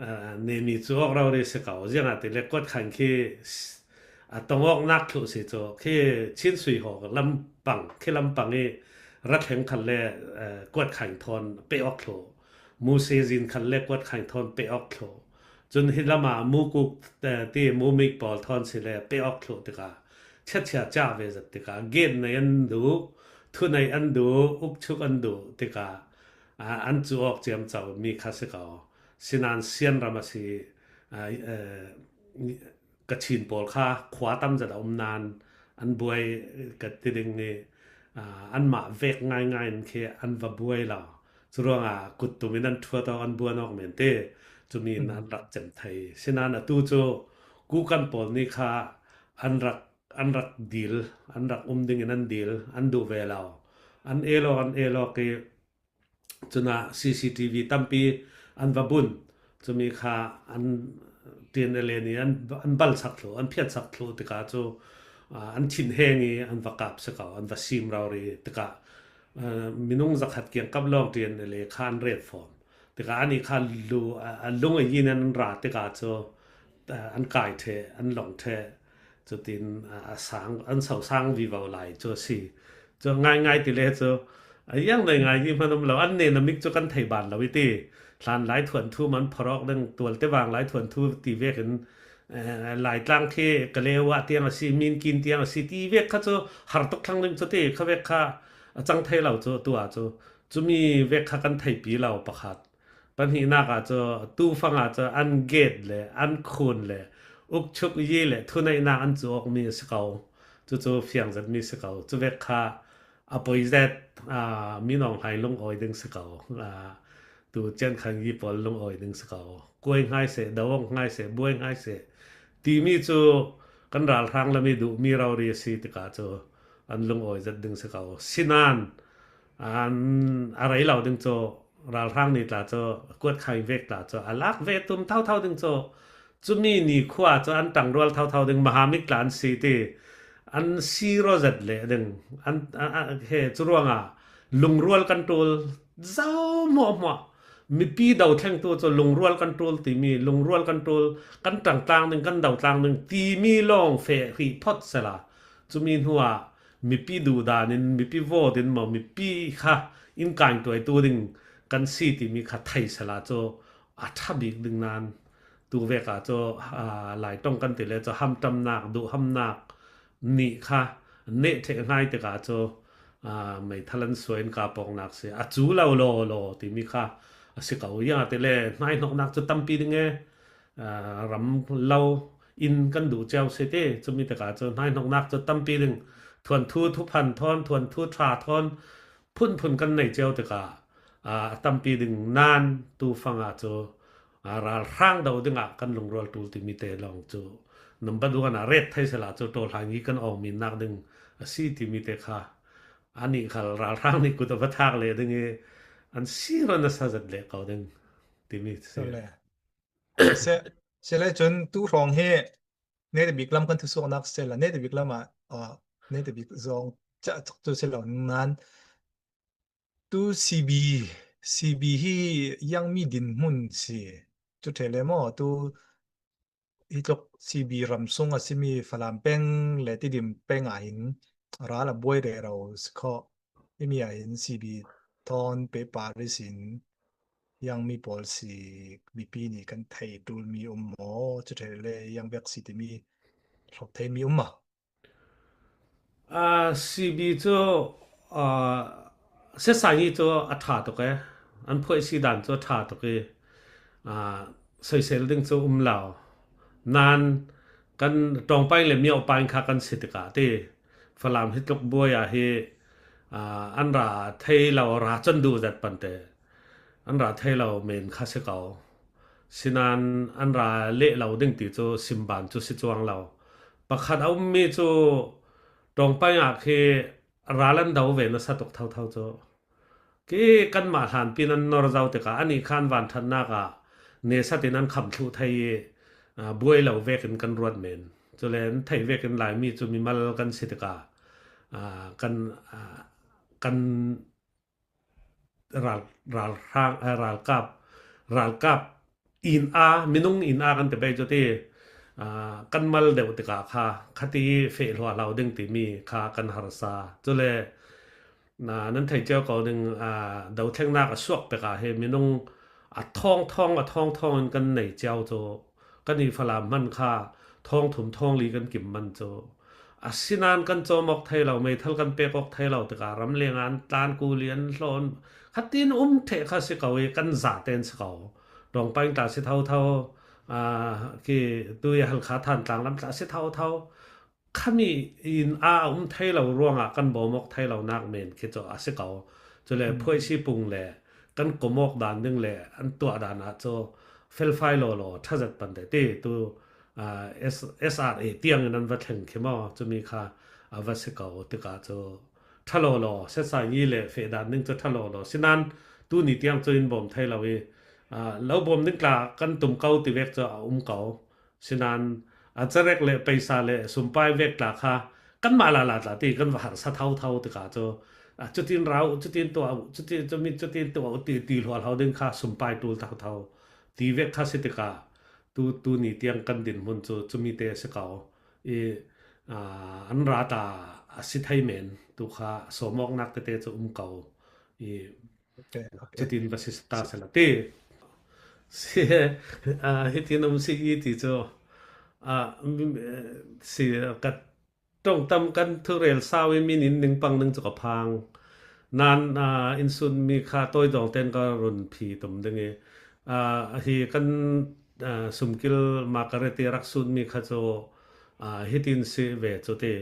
aa, nemi cu awk rori si ko. Ziangahtile Kuat Khaing khi s-, a tong awknak thluh si cu khi Chin Sui Haw lampang, khi lampang i rat thleng khat le, aa, Kuat Khaing thawn pe awk thluh. Mu Sezin khat le Kuat Khaing thawn pe awk thluh. Cun hi lamah Mu Kuk, aa, ti Mu Mik pawl thawn si le pe awk thluh tikah chiatchia cah ve zat tikah gate nei an duh, thu nei an duh, ukchuk an duh tikah, aa, an cu awk ciamco mi kha si ko. Sinan Sian ram a si, aa, aa, Kachin pawl kha khua tam zat a um nain an buai ka ti ding i, aa, anmah vek ngaingai in khi an va buai lo. Curuangah kut tum in an ṭhuat awk, an buan awk men ti. Cumi in an rak cem thei. Sinan atu cu Kukan pawl nih kha an rak, an rak dil, an rak um ding in an dil, an duh ve lo. An el awk, an el awk i cunah C C T V tampi an va bunh. Cumi kha an T N L A nih an, an balsak thluh, an phiatsak thluh tikah cu, aa, an thinheng i an va kap si ko, an va sim rori tikah, aa, minung zakhat kiangkap lawng T N L A kha an ret fawn. Tikah anih kha lu, a, a lung a yin an ra tikah cu, aa, an kai ṭheh, an lawng ṭheh. Cutin, aa, a sang, an so sang vivo lai cu a si. Cu ngaingai ti le cu, a yang nei ngai hi hman um lo, an nen a mik cu kan thei ban lo i ti. Hlan lai thuanthu man phorok ding, tual te vang lai thuanthu ti vekin, aa, Laitlang khi Kalewa tiang a si, Minkin tiang a si ti vek kha cu har tuk thlang ding cu ti, kha vek kha a cang thei lo cu, tu ah cu. Cumi vek kha kan theipi lo pakhat. Pahnihnak ah cu, tufang ah cu an gate le an khun le ukchuk yi le thuneihnak an cu awkmi a si ko. Cucu fiang zetmi si ko. Cu vek kha a poi zet, aa, minung hai lungawi ding si ko. Aa, tu Cian Khang Yi pawl lungawi ding si ko. Kuai hngai seh, do awk hngai seh, buai hngai seh timi cu kan ralhrang lam i duhmi rori a si tikah cu an lungawi zet ding si ko. Sinan, an, a rei lo ding cu, ralhrang nih tla cu, Kuat Khaing vek tla cu, a lak ve tum thotho ding cu, cumi nikhua cu an ṭangrual thotho ding, mahamik tla an si ti, an si rawzet leh ding, an, an, an, he, cu ruangah lungrual kan ṭul zo hmuahhmuah, Mipi dothlengtu cu lungrual kan ṭul timi, lungrual kan ṭul, kan ṭangtlang ding, kan dotlang ding timi lawng feh hrih phawt sela, cumi hnuah mipi duhdan in, mipi vote in maw, mipi kha in kaingtuaitu ding kan si timi kha thei sela cu a ṭha bik ding nan, tu vek ah cu, aa, Lai ṭong kan ti le cu hamṭamnak, duhhamnak nih kha neh ṭheh hngai tikah cu, aa, meithal an suai in kap awknak si. A cu lo law law timi kha a si ko. Ziangahtile hnaihnoknak cu tampi ding e, aa, ram lo in kan duh cio si ti. Cumi tikah cu hnaihnoknak cu tampi ding. Thuanthu thuphan thawn, thuanthu ṭha thawn, phunphun kan nei cio tikah, aa, a tampi ding nan tu fang ah cu, aa, ralhrang do dingah kan lungrual ṭul timi te lawng cu number one ah ret thei sela cu ṭawhlang i kan awngminnak ding a si timi te kha anih khal ralhrang nih kut a va thak leh ding i an si ro nasa zat leh ko ding timi si. Sele. Se, sele cun tu hrawng hi netabik lam kan thusuaknak sela netabik lam ah, ah, netabik zong cah cak cu si lo nan tu C B, C B hi ziangmi dinhmun si. Cu ṭheh le maw? Tu hi tluk C B ram sung a simi Falam peng le Tidim peng ah hin ral a buai rero si khawh. Himi ah hin C B thawn pehpar ihsin ziangmi pawl si mipi nih kan thei ṭulmi um maw? Cu ṭheh le ziang vek si timi hlawp theimi um maw? Aa, C B cu, aa, siasai cu a ṭha tuk e, an phuaisi dan cu a ṭha tuk i, aa, soisel ding cu um lo. Nan kan Ṭawngpaing le Miopaing kha kan si tikah ti Falam hi tluk buai ah hi, aa, an ra thei lo, ra con duh zat pante an ra thei lo men kha si ko. Sinan an ra leh lo ding ti cu simban cu si cuang lo. Pakhat a ummi cu Ṭawngpaing ah khi ral an do ve nasa tuk thotho cu. Khi kanmah hlanpi nan nor zo tikah anih khan vanṭhatnak ah nesat in an kham thluh thei i, aa, buai lo vekin kan ruat men. Cule an thei vekin Laimi cu mimal kan si tikah, aa, kan, aa, kan ral, ralhrang, eh, ralkap, ralkap in a, minung in a kan ti bei cu ti, ah, kan mal deuh tikah kha khati feh hluahhlo ding timi kha kan harsa. Cule, na, nan thei cio ko ding, ah, dothlengnak a suak pek ah hi minung a thawng thawng, a thawng thawng in kan nei cio cu, kan i Falam hman kha thawng thum thawng li kan kim man cu. Asinan kan cawm awk thei lo, meithal kan pek awk thei lo tikah ramleng ah an tlan, kuli an hlawn, khatin um ṭheh kha si ko i kan zaten si ko. Ṭawngpaing tla si thotho, aa, khi tui Halkha Thantlang lam tla si thotho. Khami in a um thei lo ruangah kan bawm awk thei lo nak men khi cu a si ko. Cule phuaisi pung le kan kom awk dan ding le an tuah dan ah cu felfai lawlaw ṭha zat pante ti tu, aa, S-, S R A tiang in an va thleng khi maw, cumi kha a va si ko tikah cu ṭha lawlaw, siasai ngi le feh dan ding cu ṭha lawlaw. Sinan tuni tiang cu in bawm thei lo i, aa, lo bawm ding tla kan tum ko ti vek cu a um ko. Sinan a carek le peisa le sumpai vek tla kha kanmah lala tla ti kan va harsa thotho tikah cu, aa, cutin ra uh, cutin tuah uh, cutin, cumi cutin tuah uh ti, ti hluahhlo ding kha sumpai ṭul thotho ti vek kha si tikah tu, tuni tiang kan dinhmun cu cumi te a si ko. I, aa, an ra ta a si thei men, tu kha sawmawknak tete cu um ko. I, okay, okay. Cutin va si ta sela ti. Si, aa, hitin um si i ti cu, aa, mi, si, ka ṭongtam kan thurel sau i min in ning pang ning cu ka phang. Nan, aa, in sunmi kha tawi dawng ten ka run phi tum ding i, aa, hi kan, aa, sumkil Margaret i rak sunmi kha cu, aa, hitin si ve cu ti.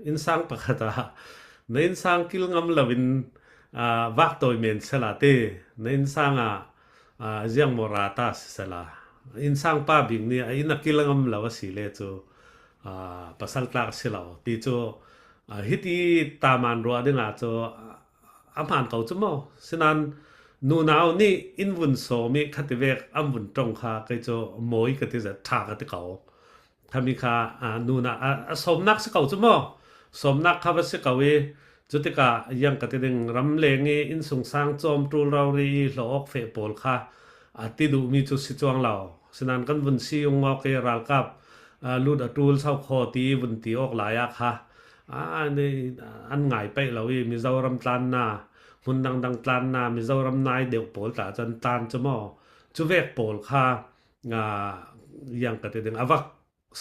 Innsang pakhat ah na innsang kil ngam lo in, aa, vak tawi men sela ti. Na innsang ah, aa, ziang maw ra ta si sela. Innsang pa bik nih a inn a kil ngam lo a si le cu, aa, pasal tlak a si lo ti cu, aa, hiti taman ruah dingah cu, aa, a hmaan ko cu maw? Sinan nunau nih in vun sawm i khati vek an vun ṭong kha kei cu mawi ka ti zat, ṭha ka ti ko. Khami kha, aa, nunau, aa, a sawmnak si ko cu maw? Sawmnak kha va si ko i Cutikah iang ka ti ding, ramleng i innsungsang cawm ṭul rori i hlawh awk feh pawl kha a ti duhmi cu si cuang lo. Sinan kan vun si ung awk i ralkap, aa, lut a ṭul saukhawh ti vun ti awk lai ah kha, aa, an ngai paih lo i Mizoram tlanna, hmun dangdang tlanna, Mizoram nai deuh pawl tla cu an tlan cu maw? Cuvek pawl kha, aa, iang ka ti ding, a vak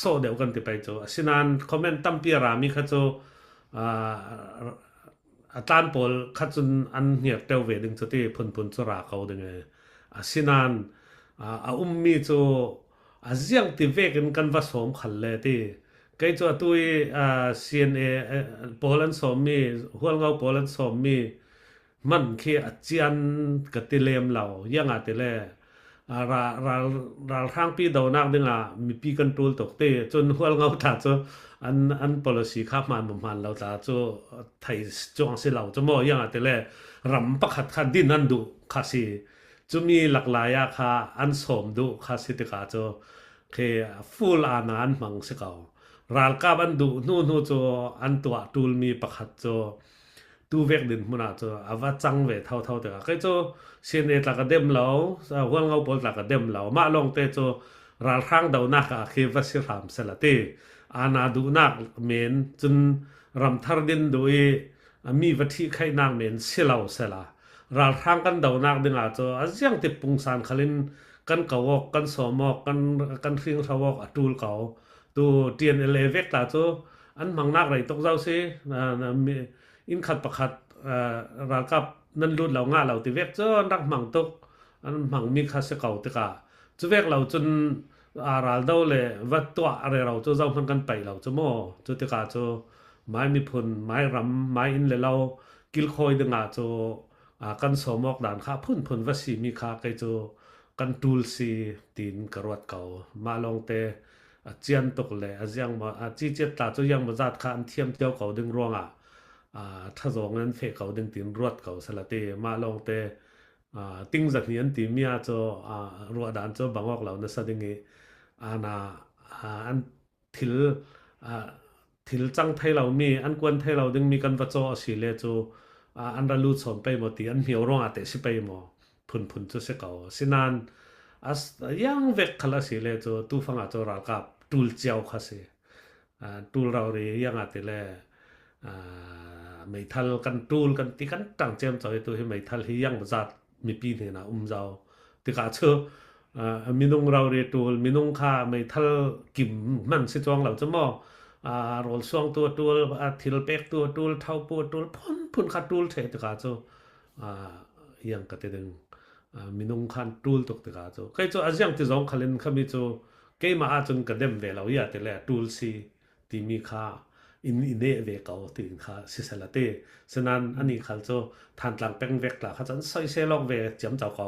sawh deuh kan ti pei cu. Asinan comment tampi a rami kha cu, aa, a tlan pawl kha cun an hniar teu ve ding cu ti phunphun cu ra ko ding e. Asinan, aa, a ummi cu a ziang ti vekin kan va sawm khal le ti. Kei cu atu i, aa, C N A, eh, pawl an sawmmi, Hualngo pawl an sawmmi, hman khi a cian ka ti lem lo, iang a ti le, aa, ra-, ral-, ralhrangpi donak dingah mipi kan ṭul tuk ti. Cun Hualngo tla cu an, an policy kha hmaan maw hmaan lo tla cu thei cuang si lo cu maw, iang a ti le ram pakhat kha din an duh kha si. Cumi laklai ah kha an sawm duh kha si tikah cu khi full ana an hmang si ko. Ralkap an duh hnu hnu cu an tuah ṭulmi pakhat cu tuvek dinhmun ah cu a va cang ve thotho tikah kei cu C N A tla ka dem lo, Hualngo pawl tla ka dem lo. Mah lawngte cu ralhrang donak ah khi va si hram sela ti. Ana duhnak men cun ramthar din duh i mi va ṭhihkhaihnak men si lo sela, ralhrang kan donak dingah cu a ziang ti pungsan khalin kan ko awk, kan sawm awk, kan, kan hringhro awk a ṭul ko. Tu T N L A vek tla cu an hmangnak rei tuk zo si. Aa, mi, inn khat pakhat, aa, ralkap nan lut lo ngah lo ti vek cu an rak hmang tuk, an hmangmi kha si ko tikah, cuvek lo cun aa, ral do le va tuah rero cu zohman kan paih lo cu maw? Cu tikah cu mai miphun, mai ram, mai inn le lo kilkhawi dingah cu, aa, kan sawm awk dan kha phunphun va simi kha kei cu kan ṭul si tiin ka ruat ko. Mah lawngte a cian tuk le a ziang maw, a ciciat tla cu iang maw zat kha an thiam cio ko ding ruangah, aa, ṭha zawng in an feh ko ding tiin ruat ko sela ti. Mah lawngte, aa, ting zahnih an timi ah cu, aa, ruah dan cu bang awk lo nasa ding i, ana, aa, an thil, aa, thil cang thei lomi, an kuan thei lo dingmi kan va caw a si le cu, aa, an ra lut sawn pei maw ti an hmio ruangah teh si pei maw? Phunphun cu si ko. Sinan a s-, a iang vek khal a si le cu tufang ah cu ralkap ṭul cio kha si. Aa, ṭul rori iang a ti le, aa, meithal kan ṭul kan ti kan ṭang ciamco i tu hi meithal hi iang zat mipi hnen ah um zo. Tikah cu, aa, minung rori ṭul, minung kha meithal kim hman si cuang lo cu maw? Aa, rawl suangtu a ṭul, aa, thil pektu a ṭul, ṭhopu a ṭul, phunphun kha ṭul ṭheh tikah cu, aa, iang ka ti ding, aa, minung khan ṭul tuk tikah cu kei cu a ziang ti zong khalin khami cu keimah ah cun ka dem ve lo i a ti le ṭul si timi kha in i neh ve ko ti kha sisela ti. Sinan anih khal cu Thantlang peng vek tla kha cu an soisel awk ve ciamco ko.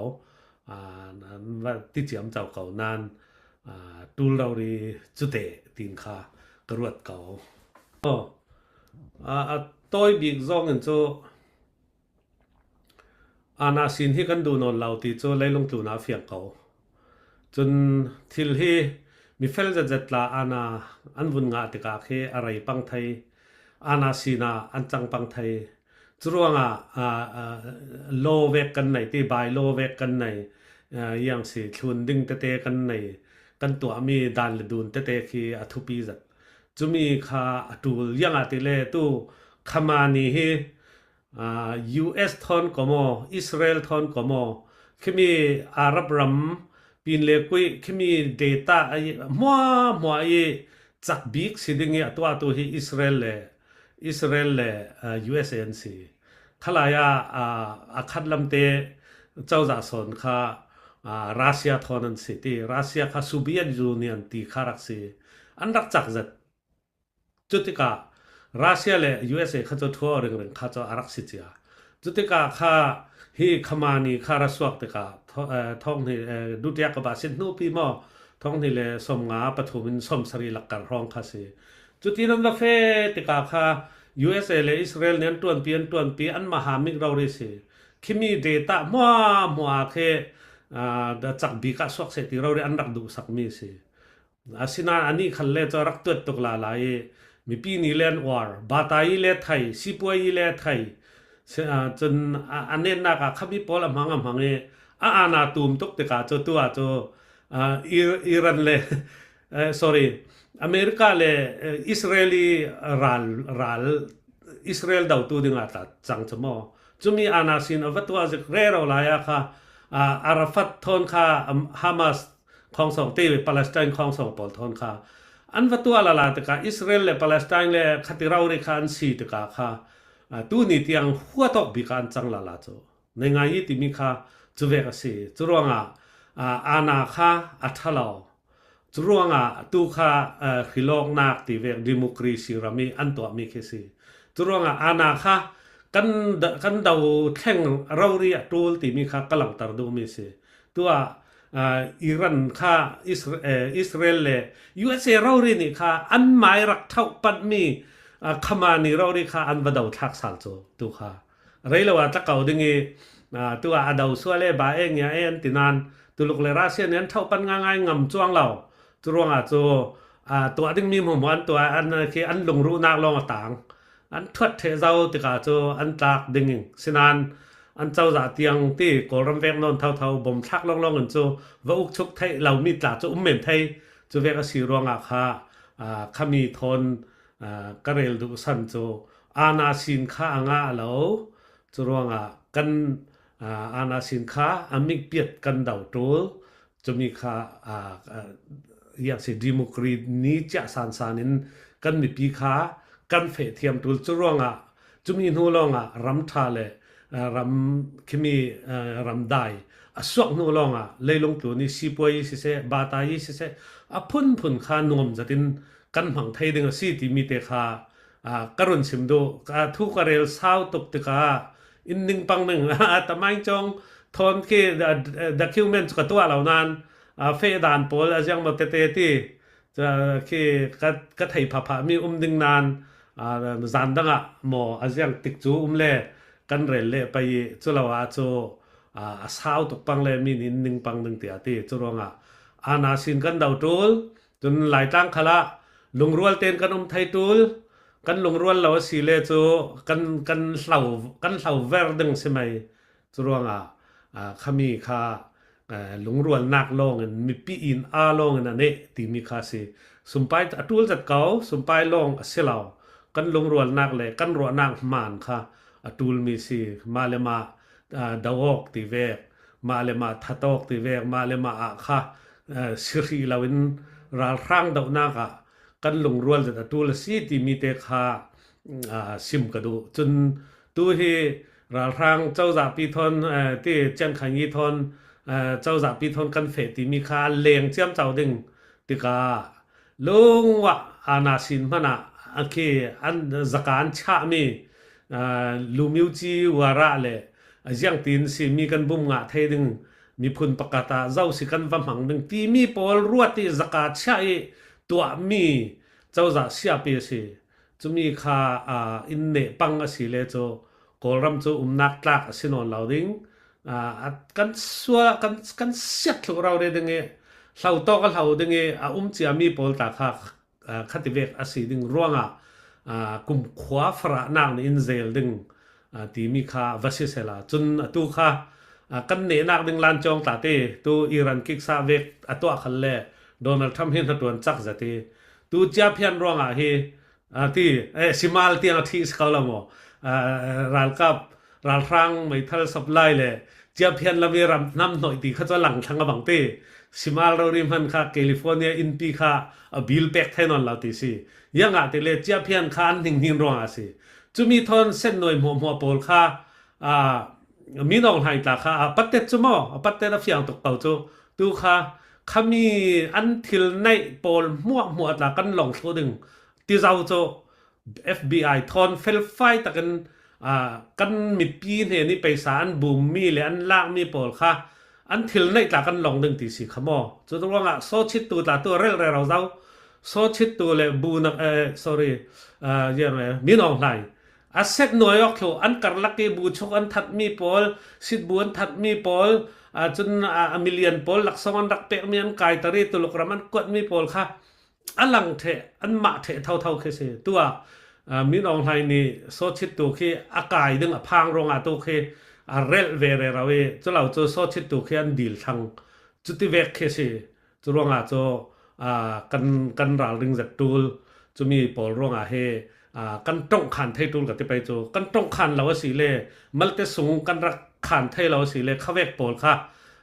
Aa, an va ti ciamco ko nan, aa, ṭul rori cu teh tin kha ka ruat ko. Aw, aa, a tawi bik zong in cu ana sin hi kan duh nawn lo ti cu leilung tlun ah a fiang ko. Cun thil hi mi fel zetzet tla ana an vun ngah tikah khi a rei pang thei, ana sin ah an cang pang thei. Curuangah, aa, aa, law vek kan nei ti, by law vek kan nei, aa, iang si thlun ding tete kan nei, kan tuahmi dan le dun tete khi a thupi zet. Cumi kha a ṭul iang a ti le tu Khamenei hi, aa, U S thawn ko maw, Israel thawn ko maw, khimi Arab ram pin le kuih, khimi data a i hmuahhmuah i cak bik si ding i a tuahtu hi Israel le, Israel le, aa, U S A an si. Khalai ah, aa, a khat lamte cozah sawn kha, aa, Russia thawn an si ti. Russia kha Soviet Union ti kha rak si. An rak cak zet. Cutikah Russia le U S A kha cu ṭhuaw ringring kha cu a rak si cia. Cutikah kha hi Khamenei kha ra suak tikah thaw-, eh, thawng hnih, eh, duhtiak ka bah sin hnupi maw? Thawng hnih le sawm nga pathum in sawm sarih lakkar hrawng kha si. Cuti nan va feh tikah kha U S A le Israel nih an ṭuanpi, an ṭuanpi, anmah ha mik rori si. Khimi data hmuahhmuah khi, ah, cak bik ah suak seh ti rori an rak duhsakmi si. Asinain anih khalle cu a rak tuat tuk lala i Mipi ni le an uar, bata i le thei, sipuai i le thei. Se, ah, cun a, a netnak ah khami pawl a hmang a hmang i a aana tum tuk tikah cu tu ah cu, ah, Ir-, Iran le, eh, sorry, America le, eh, Israel i ral, ral, Israel dotu dingah ta cang cu maw? Cumi aana sin a va tuah zik rero lai ah kha, ah, Arafat thawn kha, am, Hamas khawngsawng te Palestine khawngsawng pawl thawn kha an va tuah lala tikah Israel le Palestine le khati rori kha an si tikah kha, ah, tuni tiang huatawk bik ah an cang lala cu nei ngai i timi kha cuvek a si. Curuangah, ah, aana kha a ṭha lo. Curuangah tu kha, ah, hrilawknak tivek democracy ram i an tuahmi khi si. Curuangah aana kha kan da-, kan do thleng rori a ṭul timi kha ka langter duhmi si. Tuah, ah, Iran kha Isra-, eh, Israel le U S A rori nih kha an mai rak thauh panhmi, ah, Khamenei rori kha an va do thlak sal cu tu kha. Rei lo ah tla ko ding i, ah, tu ah a do sual e, ba e, ngia e an ti nain, Tuluk le Russia nih an thauh pan ngaingai ngam cuang lo. Curuangah cu, ah, tuah dingmi hmuahhmuah an tuah, an khi an lungruhnak lawng a tang. An thuat ṭheh zo tikah cu an tlak ding i, sinain an cozah tiang ti Kawlram vek nawn thotho bom thlak lawnglawng in cu va uk chuk theih lomi tla cu um men thei. Cuvek a si ruangah kha, ah, khami thawn, ah, ka rel duhsan cu aana sin kha a ngah lo. Curuangah kan, ah, aana sin kha a mikpiat kan do ṭul. Cumi kha, ah, ah, ziang si, democracy ni ciah sansan in kan mipi kha kan feh thiam ṭul. Curuangah cumi hnu lawngah ram ṭha le, ah, ram khimi, ah, ram dai a suak hnu lawngah leilung tlun i sipuai i siseh, bata i siseh, a phunphun kha nuam zat in kan hmang thei ding a si timi te kha, ah, ka run sim duh. Ka thu ka rel sau tuk tikah in ning pang ning. Tamaing cawng thawn khi, ah, document cu ka tuah lo nain, ah, feh dan pawl a ziang maw tete ti, ah, khi ka, ka thei phapha mi um ding nain, ah, zan dang ah maw a ziang tik cu um le kan rel leh pei i cu lo ah cu, ah, a sau tuk pang le mi nih in ning pang ding tiah ti. Curuangah aana sin kan do ṭul. Cun Laitlang khal ah lungrual tein kan um thei ṭul. Kan lungrual lo a si le cu kan, kan hlo, kan hlo ver ding si mai. Curuangah, ah, khami kha, ah, lungrualnak lawngin, mipi in aa lawngin a neh timi kha a si. Sumpai a ṭul zat ko, sumpai lawng a si lo. Kan lungrualnak le kan ruahnak hmaan kha a ṭulmi si. Mah le mah, ah, do awk ti vek, mah le mah that awk ti vek, mah le mah ah kha, ah, si hrih loin ralhrang dohnak ah kan lungrual zat a ṭul a si timi te kha, ah, sim ka duh. Cun tu hi ralhrang cozahpi thawn, ah, ti Chiang Kai-shek thawn, ah, cozahpi thawn kan feh timi kha leng ciamco ding tikah lungrual aana sin hmanh ah a khi an zaka an chiahmi, ah, Lu Miu Ci Wara le a ziangtin si mi kan bum ngah thei ding, miphun pakhat ah zo si kan va hmang ding timi pawl ruat i zaka chiah i tuahmi cozah siapi a si. Cumi kha, ah, in neh pang a si le cu Kawlram cu umnak tlak a si nawn lo ding. Ah, a, kan sual, kan, kan siat thluh rori ding i hlo tawk a hlo ding i a um ciami pawl tla kha, ah, khati vek a si ding ruangah, ah, kumkhua farahnak nih in zel ding, ah, timi kha va si sehla. Cun atu kha, ah, kan nehnak ding lan cawng tla ti, tu Iran kiksa vek a tuah khal le Donald Trump hi hnaṭuan cak zat i tu ciaphian ruangah hi, ah, ti, eh, simal tiang a ṭhih si ko lo maw? Ah, ralkap, ralhrang, meithal supply le ciaphian lam i ram hnam hnawih ti kha cu a lang thlang a bang ti. Simal rori hman kha California innpi kha a bill pek thei nawn lo ti si. Ziangah ti le ciaphian kha an hninghnin ruangah a si. Cumi thawn sennuai hmuahhmuah pawl kha, ah, Min Aung Hlaing tla kha a patet cu maw, a patet a fiang tuk ko cu. Tu kha khami an thil neih pawl hmuahhmuah tla kan lawng thluh ding ti zo cu F B I thawn felfai takin, ah, kan mipi hnen i peisa an bummi le an lakmi pawl kha an thil neih tla kan lawng ding ti si kha maw? Cu ruangah sawchit tu tla tu a relh rero zo. Sawchit tu le bu nak, eh, sorry, ah, ziang, eh, Min Aung Hlaing a set nuai awk thluh, an karlak i bu chuk an thatmi pawl, sitbu an thatmi pawl, ah, cun, ah, a million pawl laksawng an rak pekmi an kaiter i Tuluk ram an kuatmi pawl kha a lang ṭheh, an mah ṭheh thotho khi si. Tua, aa, Min Aung Hlaing nih sawchit tu khi a kai ding a phang ruangah tu khi a relh ve rero i, cu lo cu sawchit tu khi an dil thlang. Cuti vek khi si. Cu ruangah cu, aa, kan, kan ralring zet ṭul, cumi pawl ruangah hi, aa, kan ṭongh khan thei ṭul ka ti pei cu, kan ṭongh khan lo a si le, malte sung kan rak khan thei lo a si le, khavek pawl kha,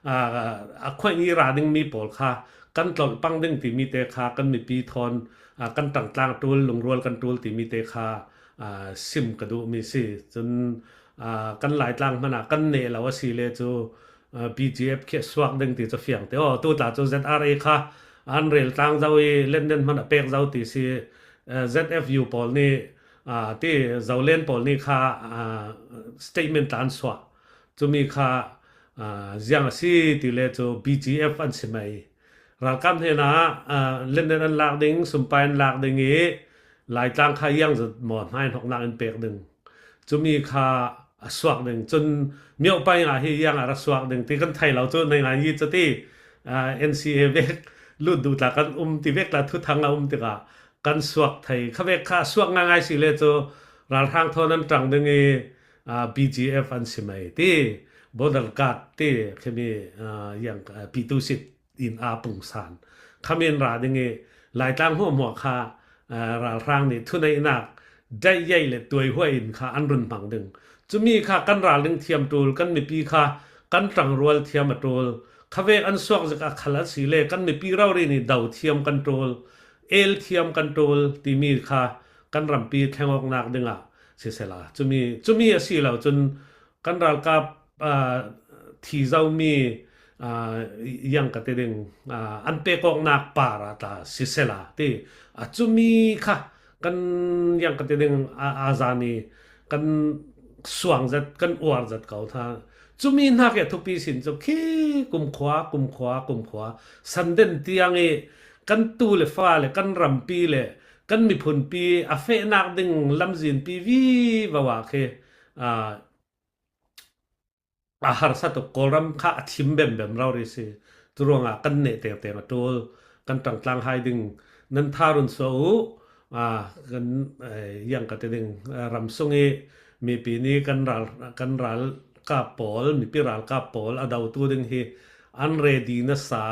aa, a khuaih i ra dingmi pawl kha, kan tlolh pang ding timi te kha, kan mipi thawn, aa, kan ṭangtlang ṭul, lungrual kan ṭul timi te kha, aa, sim ka duhmi si. Cun, aa, kan Laitlang hmanh ah kan neh lo a si le cu, aa, B G F khi a suak ding ti cu fiang te. Aw, tu tla cu Z R A kha an rel tlang zo i London hmanh a pek zo ti si. Aa, Z F U pawl nih, aa, ti Zoland pawl nih kha, aa, statement tla an suah. Cumi kha, aa, ziang a si ti le cu B G F an si mai. Ralkap hnenah, aa, London an lak ding, sumpai an lak ding i Laitlang kha iang zat maw hnaihnoknak in pek ding. Cumi kha a suak ding. Cun Myopai ah hi iang a ra suak ding ti kan thei lo cu, nei ngai i cu ti, aa, N C A vek lut duh tla kan um ti vek tla thuthang a um tikah kan suak thei. Khavek kha a suak ngaingai si le cu ralhrang thawn an ṭang ding i, aa, B G F an si mai ti, border guard ti khimi, aa, iang, aa, pitu sit in aa pungsan. Khami an ra ding i Laitlang hmuahhmuah kha, aa, ralhrang nih thuneihnak daih iai le tuaihuai in kha an run hmang ding. Cumi kha kan ralring thiam ṭul, kan mipi kha kan ṭangrual thiam a ṭul. Khavek an suak zik a khal a si le kan mipi rori nih do thiam kan ṭul, el thiam kan ṭul timi kha kan rampi thlengawknak dingah sisela, cumi, cumi a si lo cun kan ralkap, aa, thi zomi, aa, iang ka ti ding, aa, an pekawknak par ah tla sisela ti, a cumi kha kan iang ka ti ding, aa, aa zan i kan suang zat, kan uar zat ko hna. Cumi hnak i a thupi sin cu khi kumkhua, kumkhua, kumkhua, sanden tiang i kan tu le fa le kan rampi le kan miphunpi a fehnak ding lamzinpi vivo ah khi, aa, a harsa tuk. Kawlram kha a thim bembem rori si. Cu ruangah kan neh tengteng a ṭul, kan ṭangtlang hai ding. Nan tha run suah u, aa, kan, eh, iang ka ti ding, aa, ram sung i mipi nih kan ral, kan ralkap pawl, mipi ralkap pawl a dotu ding hi an ready nasa,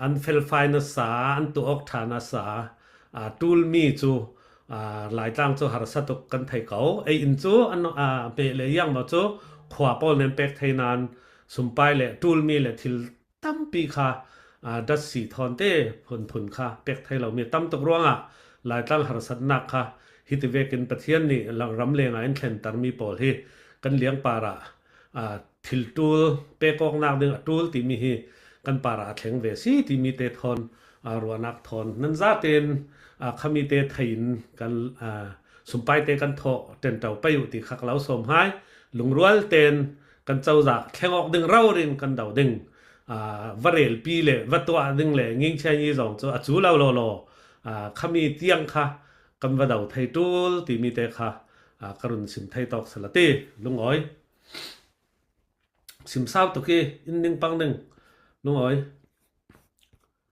an felfai nasa, an tuah awk ṭha nasa, aa, ṭulmi cu, aa, Laitlang cu harsa tuk kan thei ko. Ei in cu an, aa, hmeh le iang maw cu khua pawl nih an pek thei nain sumpai le ṭulmi le thil tampi kha, aa, datsi thawn te phunphun kha pek thei lomi tam tuk ruangah Laitlang harsatnak kha hiti vekin Pathian nih lam ramleng ah in thlentermi pawl hi kan liangpar ah, aa, thil ṭul, pekawknak ding a ṭul timi hi kan par ah a thleng ve si timi te thawn, aa, ruahnak thawn nan zaten, aa, khami te thei in kan, aa, sumpai te kan thawh ṭenṭo pei uh ti khak lo sawm hai. Lungrual ten kan cozah thleng awk ding rori in kan do ding. Aa, va relpi le va tuah ding le ngingchia ngi zong cu a cu lo law law, aa, khami tiang kha kan va do thei ṭul timi te kha, aa, ka run sim thei tawk sala ti. Lungawi, sim sau tuk i in ning pang ding. Lungawi.